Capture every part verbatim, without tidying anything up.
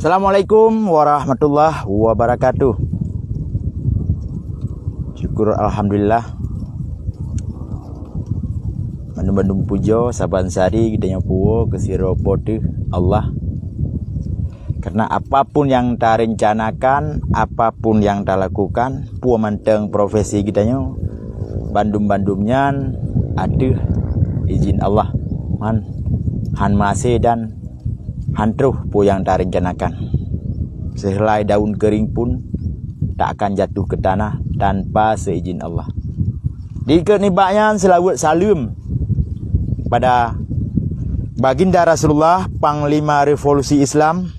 Assalamualaikum warahmatullahi wabarakatuh. Syukur alhamdulillah. Bandum-bandum pujoe saban sari geutanyoe puwoe keu sidroe Po teuh Allah. Karena apapun yang tarencanakan, apapun yang talakukan, peue mantong profesi geutanyoe, bandum-bandum nyan ateueh izin Allah. Han, han meuhasé dan han troh peue nyang tarencanakan. Sehelai daun kering pun tak akan jatuh ke tanah tanpa seizin Allah. Dikeue nibak nyan, seulaweuet saleuem pada Baginda Rasulullah, Panglima Revolusi Islam,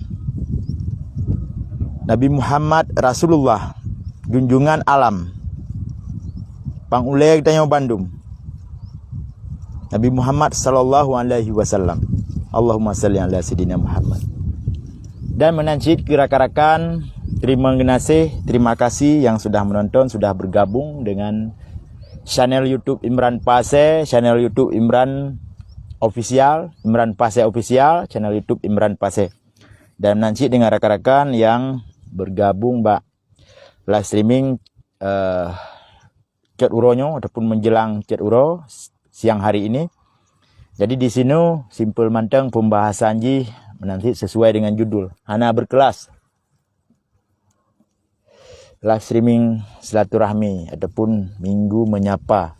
Nabi Muhammad Rasulullah, junjungan alam, pangulée geutanyoe bandum, Nabi Muhammad sallallahu alaihi wasallam. Allahumma salli ala Sayyidina Muhammad. Dan meunan cit keu rakan-rakan, terima geunaséh, terima kasih yang sudah menonton, sudah bergabung dengan channel YouTube Imran Pasé, channel YouTube Imran Official, Imran Pasé Official, channel YouTube Imran Pasé. Dan meunan cit dengan rakan-rakan yang bergabung bak live streaming, eh, cot uroe nyoe ataupun menjelang cot uroe siang hari ini. Jadi di sinoe simple mantong pembahasan jih, meunan cit sesuai dengan judul. Hana berkelas. Live streaming silaturahmi ataupun Minggu Menyapa.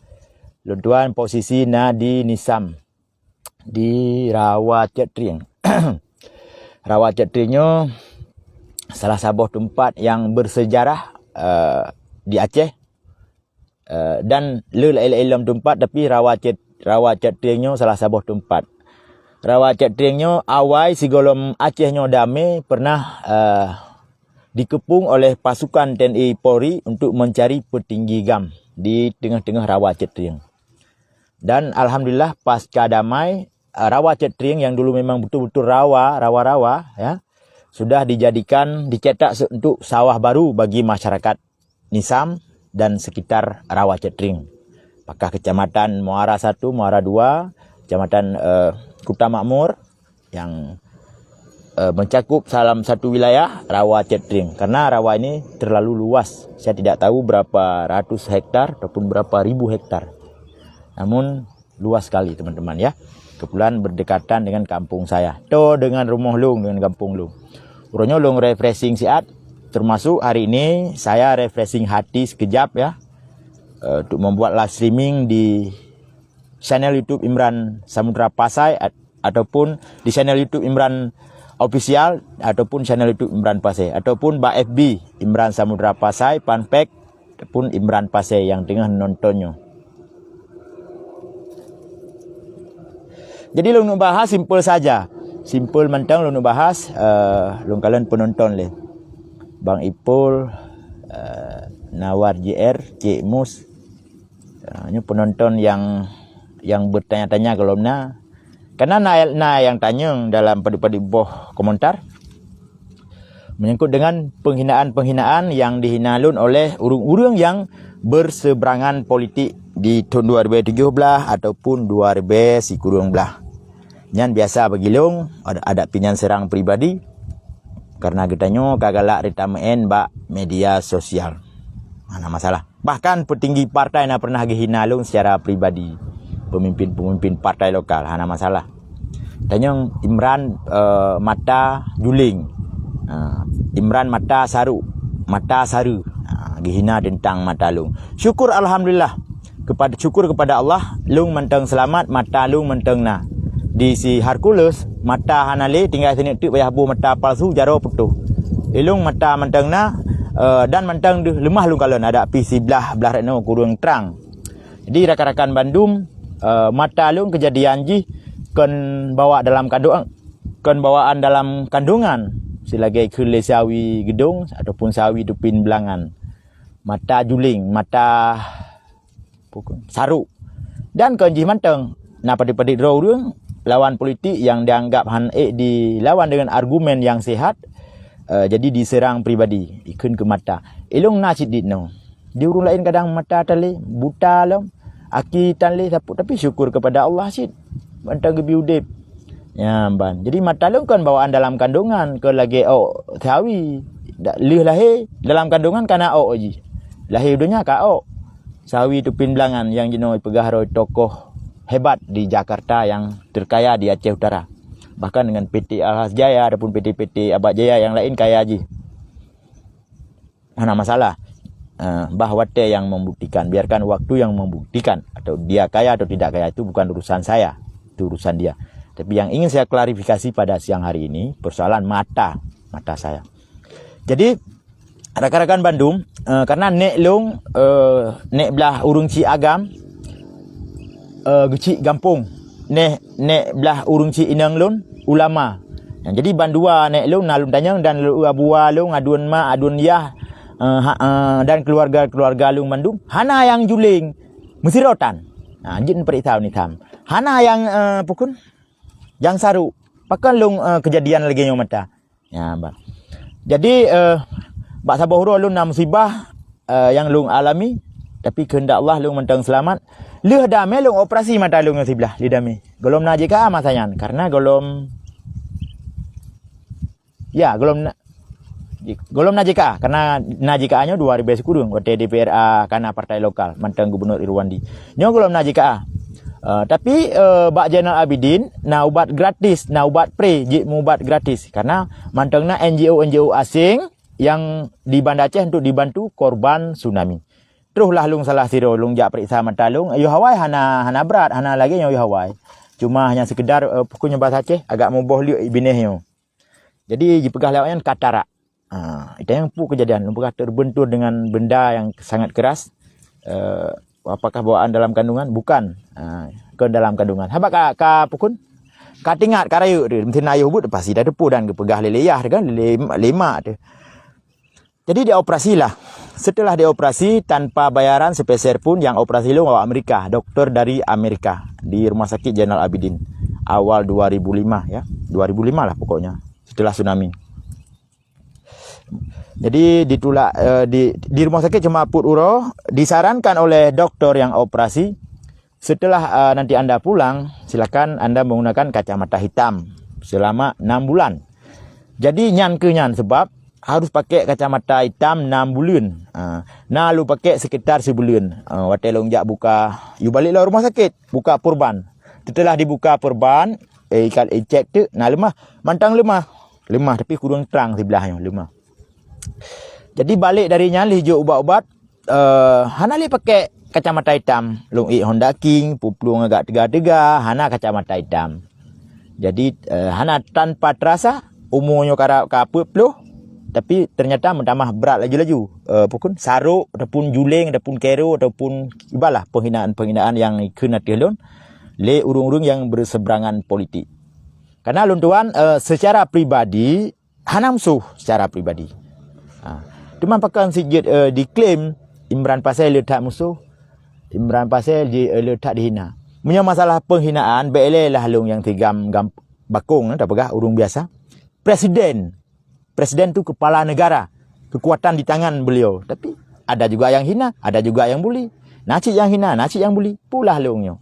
Lôn tuan posisi na di Nisam, di Rawa Cetrieng. Rawa Cetrieng nyoe salah saboh teumpat yang bersejarah, eh, di Aceh. Eh, dan le laén-laén lom teumpat, tapi Rawa Cet-, Rawa Cetrieng nyoe salah saboh teumpat. Rawa Cetrieng nyoe awai sigohlom Aceh nyoe damé pernah, eh, dikeupung oleh pasukan T N I Polri untuk mencari petinggi GAM di teungoh-teungoh Rawa Cetrieng. Dan alhamdulillah, pasca damai, eh, Rawa Cetrieng yang dulu memang betul-betul rawa, rawa-rawa, ya, sudah dijadikan, dicetak se-, untuk sawah baru bagi masyarakat Nisam dan sekitar Rawa Cetrieng. Apakah Kecamatan Muara Satu, Muara Dua, Kecamatan, eh, Kuta Makmur yang, eh, mencakup salah satu wilayah Rawa Cetrieng. Karena rawa ini terlalu luas. Saya tidak tahu berapa ratus hektar ataupun berapa ribu hektar. Namun luas sekali, teman-teman, ya. Kebetulan berdekatan dengan kampung saya. To dengan rumoh lôn, dengan kampung lôn. Uroe nyoe lôn refreshing siat, termasuk hari ini saya refreshing hati sekejap, ya. Eh, untuk membuat live streaming di channel YouTube Imran Samudra Pasai at-, ataupun di channel YouTube Imran Official ataupun channel YouTube Imran Pasai ataupun bak F B Imran Samudra Pasai, fanpage ataupun Imran Pasai yang tengah nonton nyoe. Jadi lôn bahas simple saja. Simple mantong lôn bahas, eh, lôn kalon penonton lé. Bang Ipul, eh, Nawar J R, Cik Mus. Ah, nyoe penonton yang, yang bertanya-tanya kalau na. Karena na, na yang tanyong dalam padub-padub boh komentar menyangkut dengan penghinaan-penghinaan yang dihina lôn oleh ureuëng-ureuëng yang berseberangan politik di tahun dua ribu tujuh belas ataupun dua ribu sikureueng belas. Nyan biasa bagi lôn, ada, ada pinyan serang pribadi, karena geutanyoe ka galak rita meu'en bak media sosial. Hana masalah. Bahkan petinggi partai na pernah geuhina lôn secara pribadi. Pemimpin-pemimpin partai lokal, hana masalah. Tanyong Imran, eh, mata juling. Ha, Imran mata saruk, mata sara. Ha, geuhina tentang mata lôn. Syukur alhamdulillah. Kepada, syukur kepada Allah, lôn mantong seulamat, mata lôn mantong na. Di si Hercules, mata hana lé, tinggai sineuk teuk payah boh mata palsu, jaroe putôh. Ilôn mata mantong na, eh, dan mantong deuh leumah lôn kalon, adak pih siblah, blah rot nyoe kureueng trang. Jadi rakan-rakan bandum, eh, mata lôn keujadian jih kon bawa dalam kandong, kon bawaan dalam kandungan, silagée kheun lé sawi geudong ataupun sawi tupin beulangan. Mata juling, mata saruk. Dan kon jih mantong, na padub-padub droe ureuëng lawan politik yang dianggap han ék dilawan dengan argumen yang sehat, eh, jadi diserang pribadi, ikheun keu mata. Ilôn na cit dit nyoe. Di ureuëng laén kadang mata tan lé, buta lom, aki tan lé sapeue, tapi syukur kepada Allah cit. Mantong geubri udeb. Ya, ban. Jadi mata lôn kon bawaan dalam kandungan, kon lagée ôk sawi. Da-, lheueh lahé dalam kandungan kana ôk jih. Lahé donya ka ôk. Sawi Tupin Blangan nyang jinoe peugah roh tokoh hebat di Jakarta nyang terkaya di Aceh Utara. Bahkan dengan P T Alhas Jaya ataupun P T-P T Abad Jaya nyang laén kaya jih. Hana masalah. Eh, bah watée nyang membuktikan, biarkan waktu yang membuktikan, atau dia kaya atau tidak kaya, itu bukan urusan saya, itu urusan dia. Tapi yang ingin saya klarifikasi pada siang hari ini, persoalan mata, mata saya. Jadi, rakan-rakan bandum, eh, karena nek lôn, eh, nek blah ureuëng cik agam, eh, geuchik gampông, neh nek blah ureuëng cik inong lôn ulama. Nah, jadi bandua nek lôn na lôn tanyong dan lôn abua lôn aduen ma aduen yah, eh, ha, eh, dan keluarga-keluarga lôn mandum hana nyang juling meusirotan. Nah, jeuet peuriksa nitham. Hana nyang, eh, pukun nyang saruk. Pakon lôn, eh, kejadian lagée nyoe mata. Ya, ba. Jadi, eh, bak saboh uroe lôn na musibah, eh, nyang lôn alami, tapi keuheundak Allah lôn mantong seulamat. Lheueh damé lôn operasi mata lôn nyang siblah, lheueh damé. Gohlom na J K A masa nyan, karena gohlom, ya, gohlom na, gohlom na J K A, karena na J K A nyoe dua ribée sikureueng, watée D P R A kana partai lokal, mantong Gubernur Irwandi. Nyoe gohlom na J K A. Eh, tapi, eh, bak Zainal Abidin na ubat gratis, na ubat free, jeuet meuubat gratis. Karena mantong na N G O-N G O asing nyang di Banda Aceh untuk dibantu korban tsunami. Troh lah lôn salah sidroe, lôn jak peuriksa mata lôn, yoh awai hana, hana brat, hana lagée nyoe yoh awai. Cuma hanya sekedar, eh, pukon nyoe bahasa Aceh, agak muboh liek binéh nyoe. Jadi jipeugah lé awak nyan katarak. Ha, itu nyang peue kejadian, lôn peugah terbentur dengan benda yang sangat keras. Eh, apakah bawaan dalam kandungan? Bukan. Ha, kon dalam kandungan. Haba ka, ka pukun? Ka tingat, ka rayeuk tu. Meusti na ayah buet pasti dah teupeu dan geupeugah lé yah tu kan, lé, lé mak tu. Jadi dioperasilah. Setelah dioperasi tanpa bayaran sepeser pun, yang operasi lôn awak Amerika, doktor dari Amerika di Rumah Sakit Zainal Abidin awal dua ribu lima ya. Dua ribu lima lah pokoknya, setelah tsunami. Jadi ditulak, eh, di, di rumah sakit cuma peuet uroe, disarankan oleh doktor yang operasi, setelah, eh, nanti anda pulang, silakan anda menggunakan kacamata hitam selama enam bulan. Jadi nyan keuh nyan sebab harus pakai kacamata hitam enam buleuen. Ah, na lôn pakai sekitar sibuleuen. Ah, watée lôn jak buka, yue balek lom rumah sakit, buka purban. Setelah dibuka purban, eh, ikat, eh, cek tu, na leumah, mantong leumah. Leumah tapi kureueng trang siblah nyoe, leumah. Jadi balek dari nyan lheueh jok ubat-ubat, eh, hana lé pakai kacamata hitam. Lôn ék Honda King, peuplueng agak teuga-teuga, hana kacamata hitam. Jadi, eh, hana tanpa terasa, umu nyoe ka, ka peuet ploh, tapi ternyata meutamah brat laju-laju. Eh, pukon sarok ataupun juléng ataupun kero ataupun ibalah penghinaan-penghinaan yang kheun ateueh lôn lé ureuëng-ureuëng yang berseberangan politik. Karena lôn tuan, eh, secara pribadi, hana musoh secara pribadi. Ha. Teuma pakon si jeuet, eh, diklaim Imran Pasel le that musoh, Imran Pasel ji, eh, le that dihina. Meunyoe masalah penghinaan, bék lé lah lôn nyang tigam gam-, bakong, eh, tapeugah ureuëng biasa. Presiden. Presiden tu kepala negara. Kekuatan di tangan beliau. Tapi ada juga yang hina, ada juga yang buli. Na cit yang hina, na cit yang buli. Pulah lôn nyoe.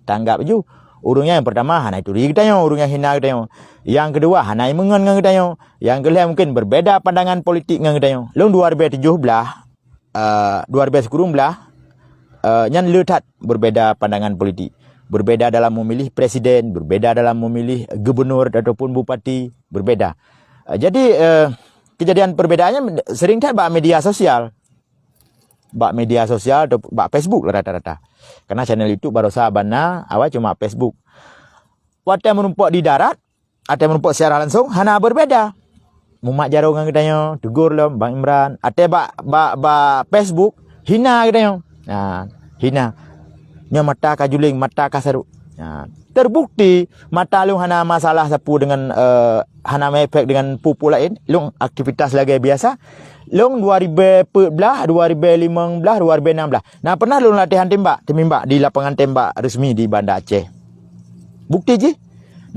Tanggap ju. Ureuëng nyang pertama hana ituri geutanyoe, ureuëng nyang hina geutanyoe. Yang kedua hana imeungon ngon geutanyoe. Yang kelhée mungkin berbeda pandangan politik ngon geutanyoe. Lôn dua ribée tujoh blah, eh, dua ribée sikureueng blah, eh, nyan le that berbeda pandangan politik. Berbeda dalam memilih presiden, berbeda dalam memilih gubernur ataupun bupati, berbeda. Eh, jadi, eh, kejadian perbedaannya sering that bak media sosial. Bak media sosial atau bak Facebook lah rata-rata. Karena channel YouTube barosa bana, awai cuma Facebook. Watée meurumpok di darat, watée meurumpok secara langsung, hana berbeda. Mumat jaroe ngon geutanyoe, tegur lom Bang Imran. Watée bak, bak, bak Facebook, hina geutanyoe. Ha, hina. Nyoe mata ka juléng, mata ka sarok. Ha, terbukti mata lôn hana masalah sapeue dengan, eh, hana meuefek dengan peue-peue laén. Lôn aktivitas lagée biasa. Lôn dua ribée peuet blah, dua ribée limong blah, dua ribée nam blah. Na pernah lôn latihan tembak, teumimbak di lapangan tembak resmi di Banda Aceh. Bukti jih,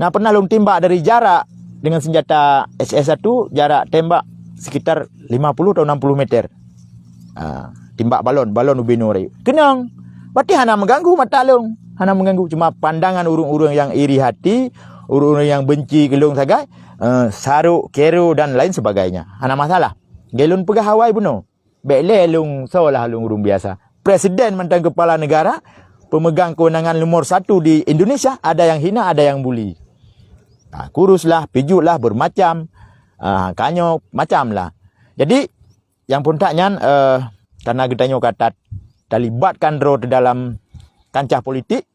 na pernah lôn timbak dari jarak dengan senjata S S satu, jarak tembak sekitar lima puluh atau enam puluh meter. Ah, timbak balon, balon ubé nyoe rayeuk. Keunong. Berarti hana mengganggu mata lôn. Hana mengganggu. Cuma pandangan ureuëng-ureuëng yang iri hati, ureuëng-ureuëng nyang benci keu lôn sagai, eh, sarok, kero dan lain sebagainya. Hana masalah. Lagée lôn peugah awai bunoe. Bék lé lôn soe lah lôn ureuëng biasa. Presiden mantan kepala negara, pemegang kewenangan nomor satu di Indonesia, ada yang hina, ada yang bully. Ha, kurus lah, pijuk lah, bermacam. Ha, kanyo, macam lah. Jadi, nyang phôn that nyan, eh, karena geutanyoe ka ta-, talibatkan droe dalam kancah politik,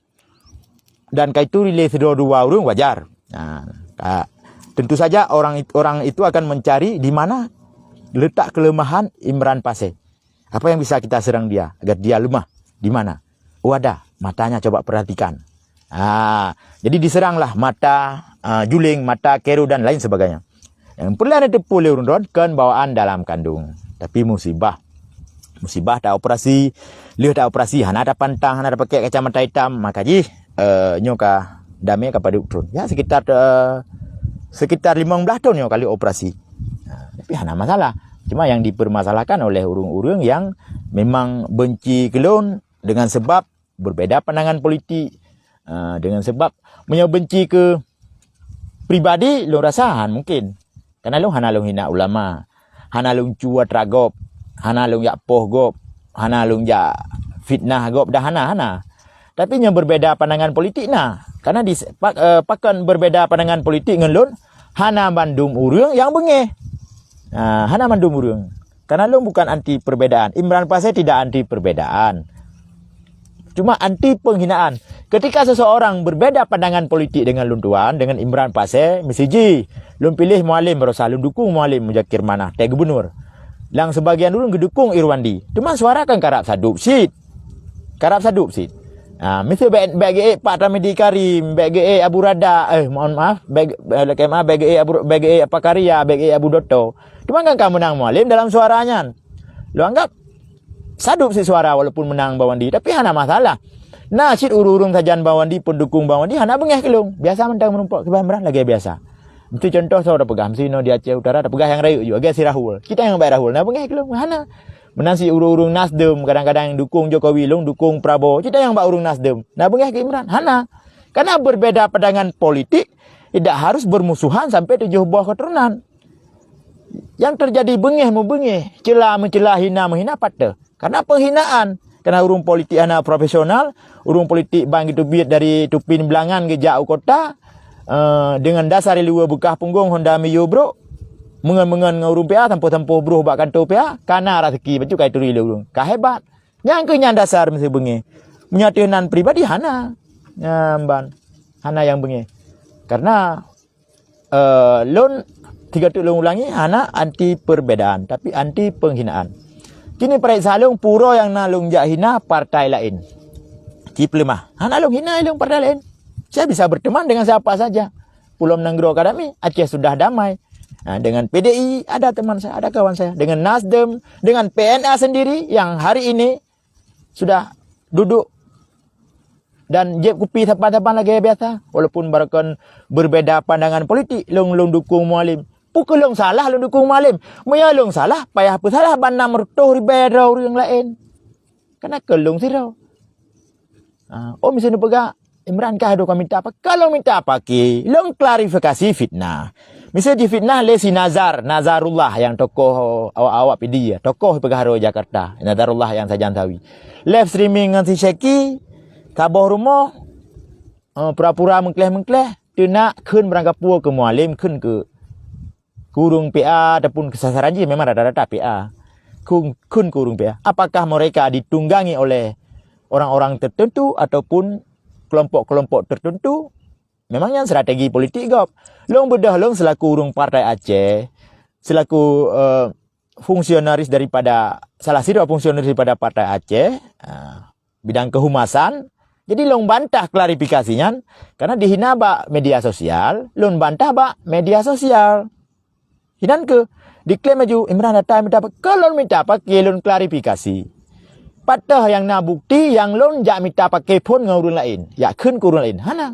dan ka ituri lé sidroe dua ureuëng wajar. Ha, ka, tentu saja orang it-, orang itu akan mencari di mana letak kelemahan Imran Pasé. Apa yang bisa kita serang dia agar dia lemah? Di mana? Oh, ada. Matanya coba perhatikan. Ha, jadi diseranglah mata, ah, juling, mata kero dan lain sebagainya. Nyang peureulée neuteupeue lé ureuëng droen kon bawaan dalam kandong. Tapi musibah. Musibah taoperasi, lheueh taoperasi hana tapantang, hana tapakée kacamata itam, maka jih, eh, nyoe ka damé ka padub thon. Ya, sekitar, eh, sekitar limong blaih thon nyoe ka lheueh operasi. Ha, tapi hana masalah. Cuma yang dipermasalahkan oleh ureuëng-ureuëng yang memang benci keu lôn dengan sebab berbeda pandangan politik, ah, dengan sebab meunyoe benci keu pribadi, lôn rasa han mungkin. Karena lôn hana lôn hina ulama, hana lôn cuwa atra gob, hana lôn jak poh gob, hana lôn jak fitnah gob, dah hana, hana. Tapi nyoe berbeda pandangan politik na. Karena di, pak-, eh, pakon berbeda pandangan politik ngon lôn, hana mandum ureuëng nyang beungéh. Ah, hana mandum ureuëng. Karena lôn bukan anti perbedaan. Imran Pasé tidak anti perbedaan. Cuma anti penghinaan. Ketika seseorang berbeda pandangan politik dengan lôn tuan, dengan Imran Pasé, misiji, lôn piléh Mualem barosa, lôn dukung Mualem Muzakir Manaf, tée gubunur. Lam sebagian ureuëng geudukung Irwandi. Cuma suara kan karab sadub cit. Karab sadub cit. Ha, miseu bék, bék geuék Pak Tarmizi Karim, bék geuék Abu Rada, eh, mohon maaf, bék, eh, lakée maaf, bék geuék Abu, bék geuék Apa Karya, bék geuék Abu Doto. Cuma kan ka meunang Mualem dalam suara nyan. Lôn anggap sadub cit suara walaupun meunang Bang Wandi, tapi hana masalah. Na cit ureuëng-ureuëng sajan Bang Wandi, peudukung Bang Wandi, hana beungéh keu lôn. Biasa mantong meurumpok keu Imran lagée biasa. Miseu contoh soe tapeugah, miseu inoe di Aceh Utara tapeugah nyang rayeuk ju, lagée si Rahul. Cit nyang bak Rahul, na beungéh keu lôn? Hana. Meunan si ureuëng-ureuëng Nasdem, kadang-kadang dukung Jokowi, lôn dukung Prabowo. Cit nyang bak ureuëng Nasdem, na beungéh keu Imran? Hana. Karena berbeda pandangan politik tidak harus bermusuhan sampai tujuh boh keturunan. Yang terjadi beungéh meubeungéh, cela meucela, hina meuhina, pat teuh? Karena penghinaan. Karena ureuëng politik hana profesional, ureuëng politik ban geuteubiet dari Tupin Blangan geujak u kota, eh, dengan dasar di luwa beukah punggong Honda Mio brok, meungon-meungon ngon ureuëng P A, sampôh-sampôh broh bak kantô P A, kana raseuki bacut ka ituri lé ureuëng. Ka hebat. Nyang keuh nyan dasar miseu beungéh. Meunyoe ateueh nan pribadi hana. Nyan ban. Hana nyang beungéh. Karena eh, lôn, tiga teuk lôn ulangi, hana anti perbedaan, tapi anti penghinaan. Kini paret saleueng pura nyang na lôn jak hina partai laén. Ci peuleumah. Hana lôn hina lôn partai laén. Saya bisa berteman dengan siapa saja. Pulo Meunang Groe Academy, Aceh sudah damai. Nah, dengan P D I ada teman saya, ada kawan saya. Dengan Nasdem, dengan P N A sendiri yang hari ini sudah duduk dan jieb kupi saban-saban lagée biasa, walaupun barokon berbeda pandangan politik, lôn, lôn dukung Mualem. Peu kheueh lôn salah lôn dukung Mualem? Meunyoe lôn salah, payah peusalah ban nam reutôh ribée droe ureuëng laén. Kana kheueh lôn sidroe. Ah, oh, miseu neupeugah, Imran kah dua ka mita apa? Ka lôn mita apa keu? Lôn klarifikasi fitnah. Miseu jifitnah lé si Nazar, Nazarullah nyang tokoh awak-awak Pidie, tokoh peugah droe Jakarta, Nazarullah nyang sajan sawi. Live streaming ngon si Syeki, saboh rumoh, eh, pura-pura meukleh-meukleh, teunak kheun barangkapeue keu Mualem, kheun keu, keu ureuëng P A ataupun keu sasaran jih memang rata-rata P A. Kheun, kheun keu ureuëng P A. Apakah mereka ditunggangi oleh orang-orang tertentu ataupun kelompok-kelompok tertentu? Memang nyan strategi politik gob. Lôn beudôh lôn selaku ureuëng Partai Aceh, selaku, eh, fungsionaris daripada, salah sidroe fungsionaris daripada Partai Aceh, ah, bidang kehumasan. Jadi lôn bantah klarifikasi nyan, karena dihina bak media sosial, lôn bantah bak media sosial. Inan keuh, diklaim laju Imran datang minta apa? Ka lôn minta apa? Keu lôn klarifikasi. Pat teuh nyang na bukti nyang lôn jak mita paké phon ngon ureuëng laén, jak kheun keu ureuëng laén? Hana.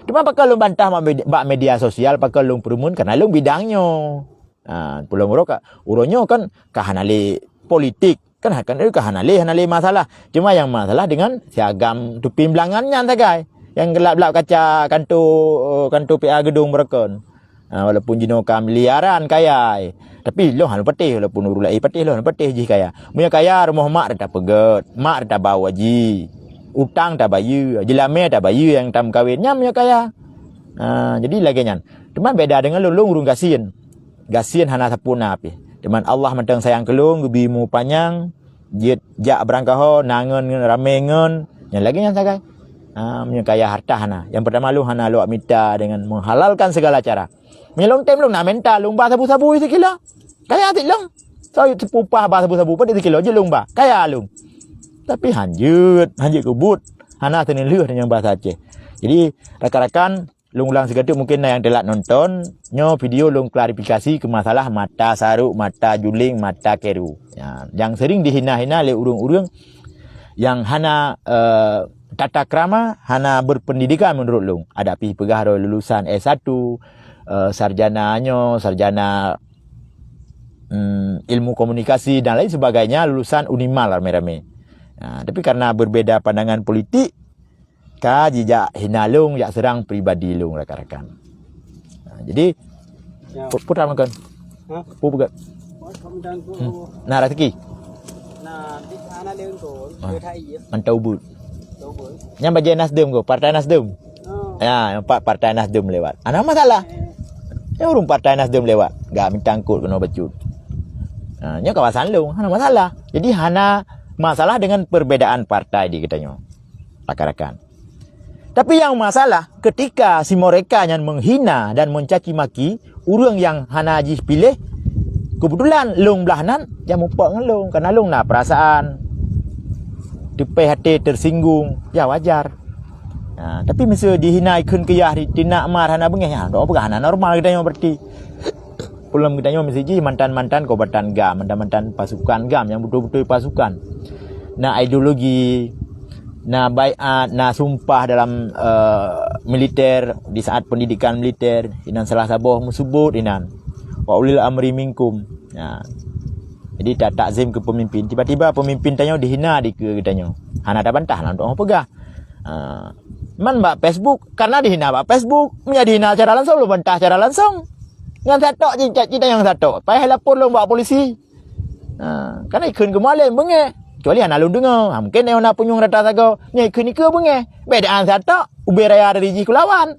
Teuma pakon lôn bantah bak med-, bak media sosial, pakon lôn peureumeun, karena lôn bidang nyoe. Ha, peulom uroe ka, uroe nyoe kan ka hana lé politik, kan, kan ka hana lé, hana lé masalah. Cuma nyang masalah dengan si agam Tupin Blangan nyan sagai. Nyang geulap-lap kaca kanto, eh, kanto P A Gedong Beurokon. Ha, walaupun jinoe ka miliaran kaya, eh. Tapi lôn hana patéh, walaupun ureuëng laén patéh, lôn hana patéh jih kaya. Meunyoe kaya, rumoh mak tapeugét, mak tabau haji. Utang tabayeue, jeulamé tabayeue nyang tameukawen, nyan meunyoe kaya. Ha, jadi lagée nyan. Teuma beda deungon lôn, lôn ureuëng gasien. Gasien hana sapeue na pih. Teuma Allah mantong sayang keu lôn, geubri umu panyang, jeuet jak beurangkaho, na ngon, ngon ramé ngon, nyan lagée nyan sagai. Ha, meunyoe kaya harta hana. Nyang peurtama lôn hana lôn mita deungon menghalalkan segala cara. Meunyoe lôn tem lôn na menta lôn ba sabu-sabu sikilo. Kaya cit lôn. Soe teupeu upah ba sabu-sabu, padum sikilo jeuet lôn ba. Kaya lôn. Tapi hanjeuet, hanjeuet keubuet. Hana seuneulheueh nyang bahasa Aceh. Jadi, rakan-rakan, lôn ulang sigoe teuk mungkin na nyang teulat nonton. Nyoe video lôn klarifikasi keu masalah mata sarok, mata juling, mata keru. Ya, nyang sering dihina-hina lé ureuëng-ureuëng nyang hana, eh, tata krama, hana berpendidikan menurut lôn. Ada pih peugah droe lulusan S satu, eh, sarjana nyoe, sarjana, mm, ilmu komunikasi dan lain sebagainya, lulusan Unimar ramé-ramé. Ha, tapi karena berbeda pandangan politik, ka jijak hina lôn, jak serang pribadi lôn rakan-rakan. Ha, jadi, Ya. Pu-, putra makan. Ha? Pu peugah. Buat kamu dangku. Hmm. Nah, rezeki. Nah, di sana dia engkau, Ha. dia tak iya. Mantau ubut. Tahu pun. Nyang bajai Nasdem ko, Partai Nasdem. Oh. Ya, nampak Partai Nasdem lewat. Ana masalah. Eh. Ya, urung Partai Nasdem lewat. Gak minta angkut kena bacut. Ha, nyo kawasan lôn, hana masalah. Jadi, hana masalah dengan perbedaan partai di kita nyo. Rakan-rakan. Tapi nyang masalah, ketika si mereka nyan menghina dan mencaci maki ureuëng nyang hana jih piléh, kebetulan lôn blah nan, ya mupok ngon lôn, karena lôn na perasaan. Teupéh até tersinggung, ya wajar. Ha, tapi meuseu dihina ikheun keuyah di tinak mar hana beungéh, ya, dok peugah hana normal geutanyoe berarti. Peulom geutanyoe meusti jih mantan-mantan kombatan GAM, mantan-mantan pasukan GAM nyang beutôi-beutôi pasukan. Na ideologi, na baiat, na sumpah dalam, eh, militer, di saat pendidikan militer, inan salah saboh meusebut inan. Wa ulil amri minkum. Ya. Jadi ta-, takzim keu pemimpin. Tiba-tiba pemimpin tanyoe dihina dikeue geutanyoe. Hana tabantah lah untuk peugah. Ha. Man bak Facebook, karena dihina bak Facebook, meunyo dihina secara langsung, lôn bantah secara langsung. Nyan satok cit, cit nyang satok. Payah lapor lôn bak polisi. Ha, karena ikheun keu Mualem beungéh. Kecuali hana lôn deungoe. Ha, mungkin na peunyueng rata sagoe. Nyan ikheun dikeue beungéh. Beda satok, ubé raya dari jih keu lawan.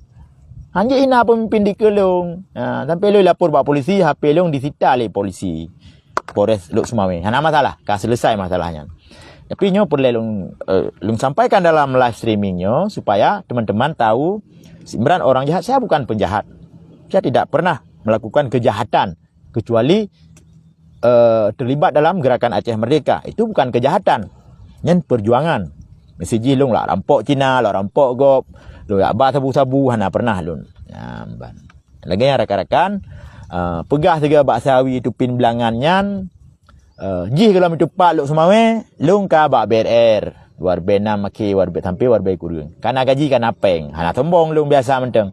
Hanjeuet hina pemimpin dikeue lôn. Ha, sampai lôn lapor bak polisi, H P lôn disita lé polisi. Polres Lhokseumawe. Hana masalah, ka selesai masalah nyan. Tapi nyoe peureulée lôn, eh, lôn sampaikan dalam live streaming nyoe supaya teman-teman tahu, si Imran orang jahat, saya bukan penjahat. Saya tidak pernah melakukan kejahatan kecuali, eh, terlibat dalam gerakan Aceh Merdeka. Itu bukan kejahatan. Nyan perjuangan. Misi jih lôn lak rampok Cina, lak rampok gob, lôn yak ba sabu-sabu, hana pernah lôn. Nyan ban. Lagée nyan rakan-rakan, eh, peugah sigoe bak Sawi Tupin Blangan nyan, eh, jih gohlom itu pat Lhokseumawe, lôn ka bak B R R, dua ribèe nam akhé, dua ribèe sampai dua ribèe kureueng. Kana gaji, kana péng, hana sombong lôn biasa mantong.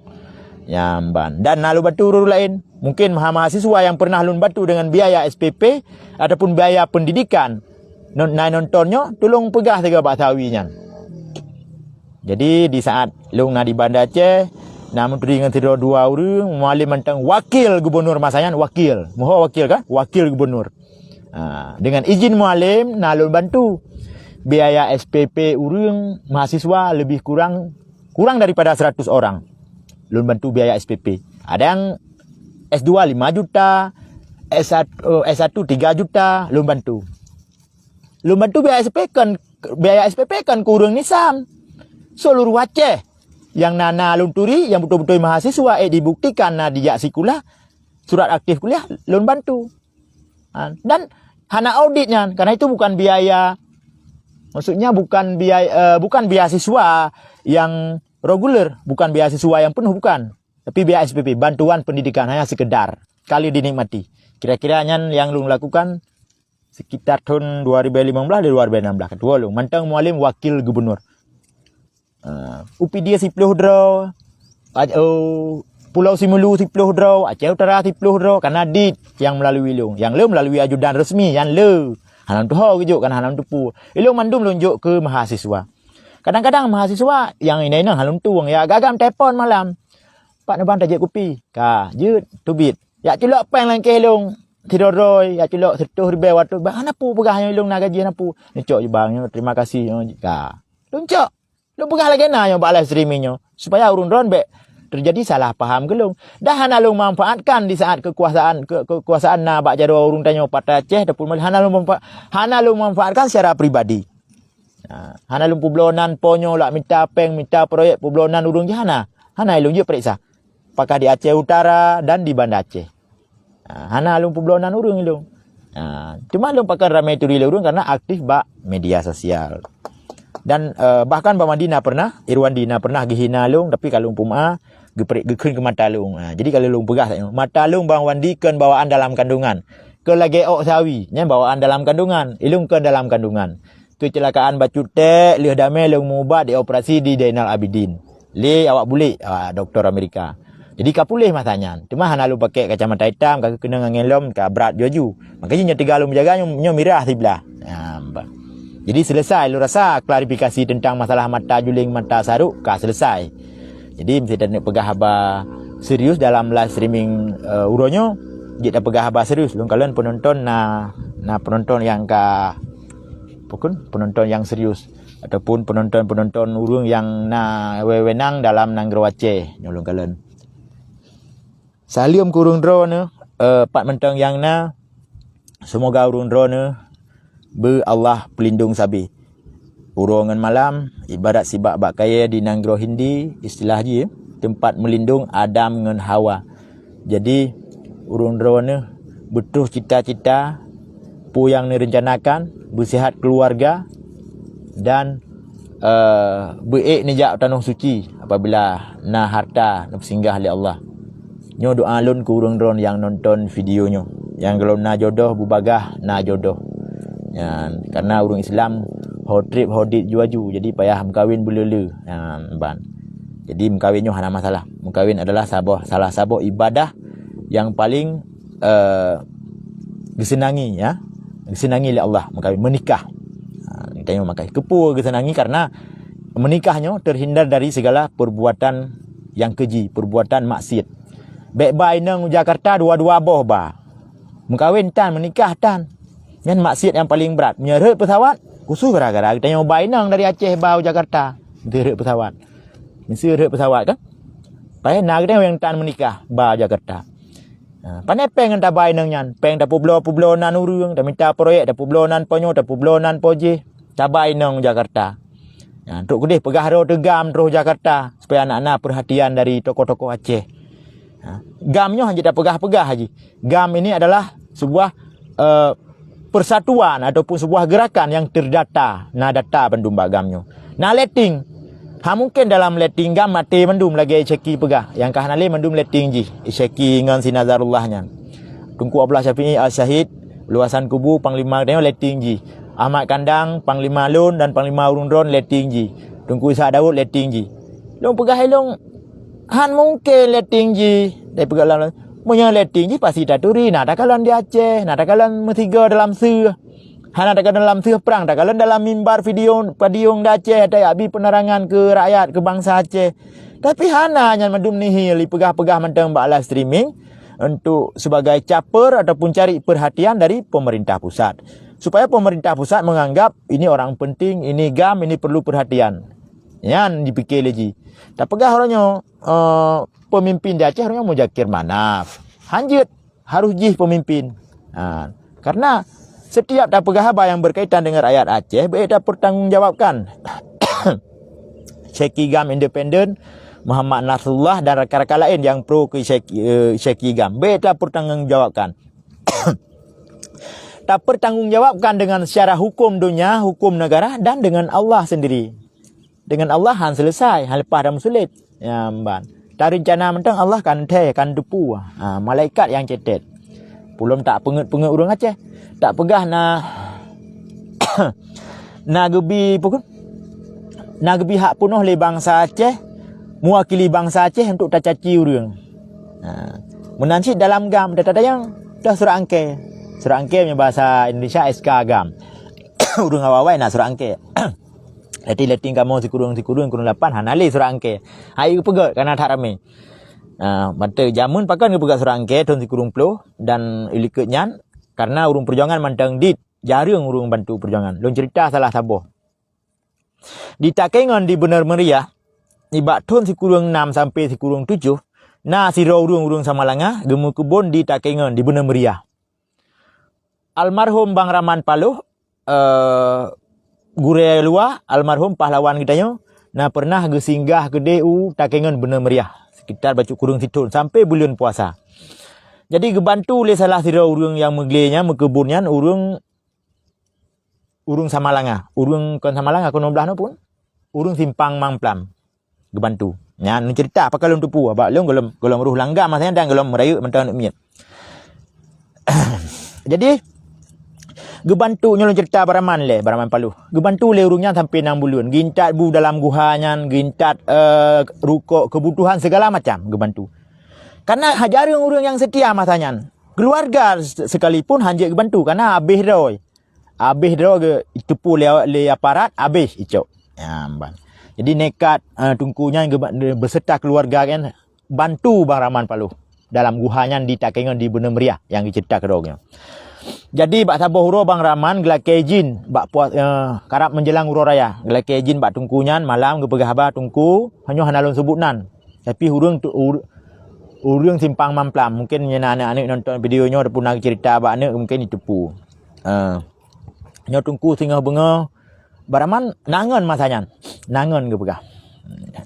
Nyan ban. Dan na lôn bantu ureuëng laén. Mungkin maha-, mahasiswa nyang pernah lôn bantu dengan biaya S P P ataupun biaya pendidikan, non-, na nonton nyoe, tulông peugah sigoe bak Sawi nyan. Jadi, di saat lôn na di Banda Aceh, na meuturi ngon sidroe dua ureuëng, Mualem mantong wakil gubernur masa nyan, wakil. Moho wakil kan? Wakil gubernur. Ha, dengan izin Mualem, na lôn bantu. Biaya S P P ureuëng mahasiswa lebih kurang, kurang daripada seratus orang. Lôn bantu biaya S P P. Ada yang S dua lima juta, S satu, S satu tiga juta, lôn bantu. Lôn bantu biaya S P P kon, biaya S P P kon keu ureuëng Nisam. Seuluruh Aceh nyang na, na lôn turi, nyang beutôi-beutôi mahasiswa, eh, dibuktikan na dijak sikula, surat aktif kuliah, lôn bantu. Ha, dan hana audit nyan, karena itu bukan biaya, maksudnya bukan biaya, eh, bukan beasiswa yang reguler, bukan beasiswa yang penuh, bukan. Tapi biaya S P P, bantuan pendidikan hanya sekedar, sekali dinikmati. Kira-kira nyan yang lôn lakukan sekitar tahun dua ribèe limong blaih dan dua ribèe nam blaih, ketua lôn. Mantong Mualem wakil gubernur. Ah, U P D siploh droe, Ac-, oh, Pulau Simeulue siploh droe, Aceh Utara siploh droe, karena dit yang melalui lôn. Yang le melalui ajudan resmi, yang le. Hana tuho geujok, kan hana tupu. Ilôn mandum lôn jok keu mahasiswa. Kadang-kadang mahasiswa nyang inong-inong hana lôn tueng, ya agam-agam telepon malam. Pat neuban tajép kupi. Ka, jeuet, teubiet. Yak culok péng lam keuh lôn sidroe-droe, yak culok siratoh ribèe, watèe bah hana peue peugah nyoe lôn na gaji hana peue. Neucok jubang nyoe, terima kasih nyoe. Ka. Lôn cok. Lôn peugah lagèe na nyoe bak live streaming nyoe, supaya ureueng droen bèk teujadi salah paham keu lôn. Dan hana lôn manfaatkan di saat kekuasaan, ke-, kekuasaan na bak jaroe ureueng tanyoe Partai Aceh ataupun hana lôn manfa-, hana lôn manfaatkan secara pribadi. Ha, hana lôn peubloe nan po nyoe lak mita péng, mita proyek, peubloe nan ureueng jih hana. Hana lôn jeuet peuriksa. Apakah di Aceh Utara dan di Banda Aceh. Ha, hana lôn peubloe nan ureueng lôn. Ha, cuma lôn pakon ramé turi lé ureueng karena aktif bak media sosial. Dan, eh, bahkan Bang Wandi na pernah, Irwandi na pernah geuhina lôn, tapi ka lôn peumeu'ah, geupre-, geukheun keu mata lôn. Ha, jadi ka lôn peugah saat nyoe, mata lôn Bang Wandi kon bawaan dalam kandungan. Kon lagèe ôk sawi, nyan bawaan dalam kandungan. Ilôn kon dalam kandungan. Keucilakaan bacut tèk lheueh damé lôn meuubat dioperasi di Zainal Abidin lé awak bulèk, awak doktor Amerika. Jadi ka puléh masa nyan. Teuma hana lôn pakèk kacamata itam, ka geukeunong angén lom, ka brat laju. Makajih nyoe teuga lôn meujaga nyoe, nyoe mirah siblah. Nah, bah. Jadi selesai lôn rasa klarifikasi tentang masalah mata juling, mata sarok ka selesai. Jadi meuseuti taneuk peugah haba serius dalam live streaming, eh, uroe nyoe, jeuet tapeugah haba serius. Lôn kalon penonton na, na penonton nyang ka Pakon penonton nyang serius ataupun penonton-penonton ureueng nyang na wewenang dalam nanggroe Aceh nyoe lôn kalon. Saleuem keu ureueng droeneuh, eh, pat mantong nyang na, seumoga ureueng droeneuh beu Allah peulindong sabe. Uroe ngon malam, ibarat sibak bak kayèe di nanggroe Hindi, istilah jih, teumpat meulindong Adam ngon Hawa. Jadi, ureueng droeneuh beutroh cita-cita, peue nyang neurencanakan, beusehat keuluwarga, dan, eh, beuék neujak tanoh suci apabila na harta neupeusinggah lé Allah. Nyoe doa lôn keu ureueng droeneuh nyang nonton video nyoe. Nyang gohlom na jodoh, beubagaih na jodoh. Nyan, karena ureueng Islam ho treb ho dit ju aju, jadi payah meukawen beuleu-leu. Nyan, ban. Jadi meukawen nyoe hana masalah. Meukawen adalah saboh, salah saboh ibadah nyang paleng, eh, geuseunangi, ya. Geuseunangi lé Allah meukawen, meunikah. Ha, tanyoe makai. Keupeue geuseunangi? Karena meunikah nyoe terhindar dari segala perbuatan nyang keji, perbuatan maksiat. Bèk ba inong u Jakarta dua-dua boh ba. Meukawen tan, meunikah tan. Nyan maksiat nyang paleng brat. Meunyoe rhot peusawat, khusus gara-gara geutanyoe ba inong dari Aceh ba u Jakarta. Meuseu rhot peusawat. Meuseu rhot peusawat kan? Pajan na geutanyoe nyang tan meunikah ba Jakarta. Ha, pané péng nyang taba inong nyan? Péng tapeubloe-peubloe nan ureueng, tamita proyek, tapeubloe nan po nyoe, tapeubloe nan po jéh, taba inong Jakarta. Ha, trok keudeh peugah droe teuh GAM troh Jakarta supaya na, na perhatian dari tokoh-tokoh Aceh. Ha, GAM nyoe hana jeuet tapeugah-peugah jih. GAM ini adalah sebuah, eh, persatuan ataupun sebuah gerakan yang terdata, na data bandum bak GAM nyoe. Na letting. Ha mungken dalam letting GAM maté mandum lagèe Syeki peugah. Nyang ka hana lé mandum letting jih. Syeki ngon si Nazarullah nyan. Teungku Abdullah Syafi'i Al-Syahid, Luasan Kubu, Panglima geutanyoe letting jih. Ahmad Kandang, Panglima lôn dan Panglima ureueng droen letting jih. Teungku Ishak Daud letting jih. Lôn peugah ilôn, han mungken letting jih. Tapi peugah lam, meunyoe letting jih pasti taturi, na takalon di Aceh, na takalon meusigoe dalam seueh. Hana takalon dalam seueh prang, takalon dalam mimbar video, padiong di Aceh, tajak bi penerangan keu rakyat, keu bansa Aceh. Tapi hana nyan mandum nihil, ipeugah-peugah mantong bak live streaming untuk sebagai caper ataupun cari perhatian dari pemerintah pusat. Supaya pemerintah pusat menganggap ini orang penting, ini GAM, ini perlu perhatian. Nyan jipike lé jih. Tapeugah uroe nyoe, eh, pemimpin di Aceh uroe nyoe Muzakir Manaf. Han jeuet. Harôh jih pemimpin. Ha, karena setiap tapeugah haba nyang berkaitan dengan rakyat Aceh, beu tapeutanggong jawabkan. Syeki GAM independen, Muhammad Nasrullah dan rakan-rakan laén nyang pro keu Syeki, eh, Syeki GAM, beu tapeutanggong jawabkan. Tapeutanggong jawabkan dengan secara hukum dunia, hukum negara dan dengan Allah sendiri. Dengan Allah han selesai, han leupah dan meusulet. Ya, ban. Tarencana mantong Allah kan thèe, kan teupeu. Ha, malaikat nyang cetet. Pulom tak peungeut-peungeut ureueng Aceh. Tak peugah na, na geubi, pukon? Na geubi hak peunoh lé bansa Aceh, mewakili bansa Aceh untuk tacaci ureueng. Ha. Meunan cit dalam GAM, tata tayang, dah surat angke. Surat angke meunyoe bahasa Indonesia S K GAM. Ureueng awai-awai na surat angke. Leting-leting kamoe sikureueng-sikureueng, kureueng lapan, hana lé surat angkée. Hai geupeugét, kareuna that ramé. Ah, mantong jameun pakon geupeugét surat angkée thon sikureueng ploh dan ilikot nyan, kareuna ureuëng peujuangan mantong dit, jareueng ureuëng bantu peujuangan. Lôn ceurita salah saboh. Di Takengon di Bener Meriah, nibak thon sikureueng nam sampoe sikureueng tujoh, na sidroe ureuëng-ureuëng Samalanga geumeukeubon di Takengon di Bener Meriah. Almarhum Bang Raman Paloh, eh, gurée luwa, almarhum pahlawan geutanyoe, na pernah geusinggah keudeh u Takengon Bener Meriah, sekitar bacut kureueng sithon sampoe buleuen puasa. Jadi geubantu lé salah sidroe ureuëng nyang meuglé nyan, meukeubon nyan, ureuëng ureuëng Samalanga, ureuëng kon Samalanga, kon blaih nyoe pun, ureuëng Simpang Mamplam geubantu. Nyan lôn ceurita pakon lôn teupeue, bak lôn gohlom, gohlom roh langga masa nyan dan gohlom meurayeuk mantong aneuk miet. Jadi geubantu, nyoe lôn ceurita Bang Raman lé, Bang Raman Paloh. Geubantu lé ureuëng nyan sampoe nam buleuen. Geuintat bu dalam guha nyan, geuintat, eh, rukok, keubutuhan segala macam geubantu. Kareuna jareueng ureuëng nyang seutia masa nyan. Keuluwarga se-, sekalipun hanjeuet geubantu kareuna habéh droe. Habéh droe geu-, teupeu lé, lé aparat, habéh icok. Ya, ban. Jadi nekat, eh, Teungku nyan geuba-, beserta keuluwarga kan bantu Bang Raman Paloh dalam guha nyan di Takengon di Bener Meriah nyang geuceurita keudroe nyoe. Jadi bak saboh uroe Bang Raman geulakée jin bak puas-, eh, karab menjelang uroe raya, geulakée jin bak Teungku nyan malam geupeugah haba, "Teungku, nyoe hana lôn seubut nan. Tapi ureuëng tu, ur-, ureuëng Simpang Mamplam, mungkin nyan na aneuk-aneuk nonton video nyoe ataupun na geuceurita bak aneuk, mungkin jiteupeue." Eh, nyoe Teungku singoh beungoh, Bang Raman na ngon masa nyan. Na ngon geupeugah.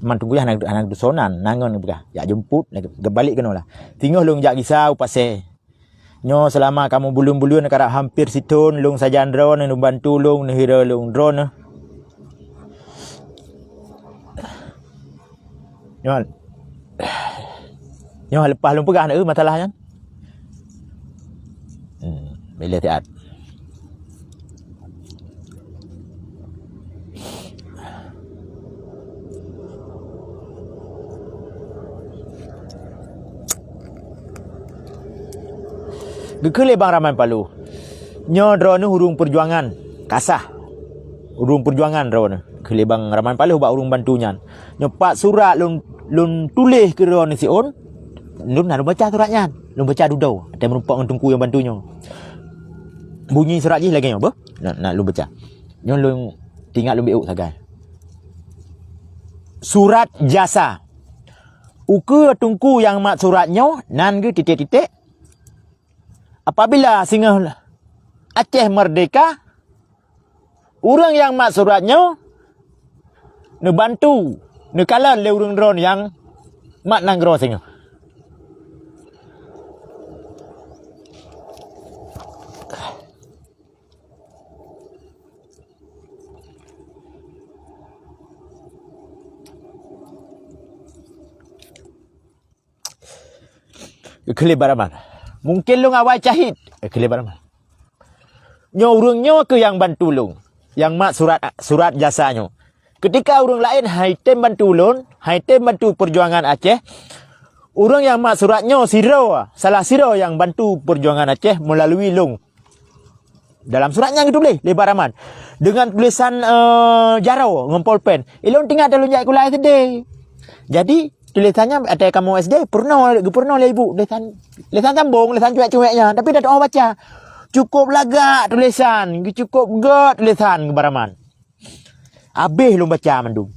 Man Teungku hana, hana geutusoe nan, na ngon geupeugah. Jak jemput, geubalek keunoe lah. Singoh lôn jak gisa u Pasé. Nyoe seulama kamoe buleuen-buleuen karab hampir sithon lôn sajan droeneuh, neubantu lôn, neuhira lôn droeneuh. Nyoe, nyoe leupah lôn peugah na, eh, masalah nyan. Hmm, bila siat. Geukheun lé Bang Raman Paloh, "Nyoe droeneuh ureuëng peujuangan, ka sah. Ureuëng peujuangan droeneuh," geukheun lé Bang Raman Paloh bak ureuëng bantu nyan. "Nyoe pat surat lôn, lôn tuléh keu droeneuh siôn, lôn na lôn baca surat nyan. Lôn baca dudoe, watée meurumpok ngon Teungku nyang bantu nyoe. Bunyi surat jih lagée nyoe, beuh? Na, na lôn baca. Nyoe lôn teuingat lôn bék sagai. Surat jasa. Ukeue Teungku nyang mat surat nyoe nan geuh titek-titek. Apabila singoh Aceh merdeka, ureuëng nyang mat surat nyoe neubantu, neukalon lé ureuëng droeneuh nyang mat nanggroe singoh." Geukheun lé Bang Raman, "Mungken lôn awai cahit," geukheun lé Bang Raman. "Nyoe ureuëng nyoe keuh nyang bantu lôn, nyang mat surat, surat jasa nyoe. Keutika ureuëng laén han item bantu lôn, han item bantu peujuangan Aceh, ureuëng nyang mat surat nyoe sidroe, salah sidroe nyang bantu peujuangan Aceh meulalui lôn." Dalam surat nyan geutuléh lé Bang Raman deungon tulésan, eh, jaroe ngon polpen. Ilôn teuingat lôn jak sikula S D. Jadi, tulésan nyan ateueh kamoe S D peurunoe, geupeurunoe lé ibu tulésan, tulésan sambong, tulésan cuek-cuek nyan, tapi dak teu'oh baca. Cukôp lagak tulésan, geucukôp gét tulésan keu Bang Raman. Habéh lôn baca mandum.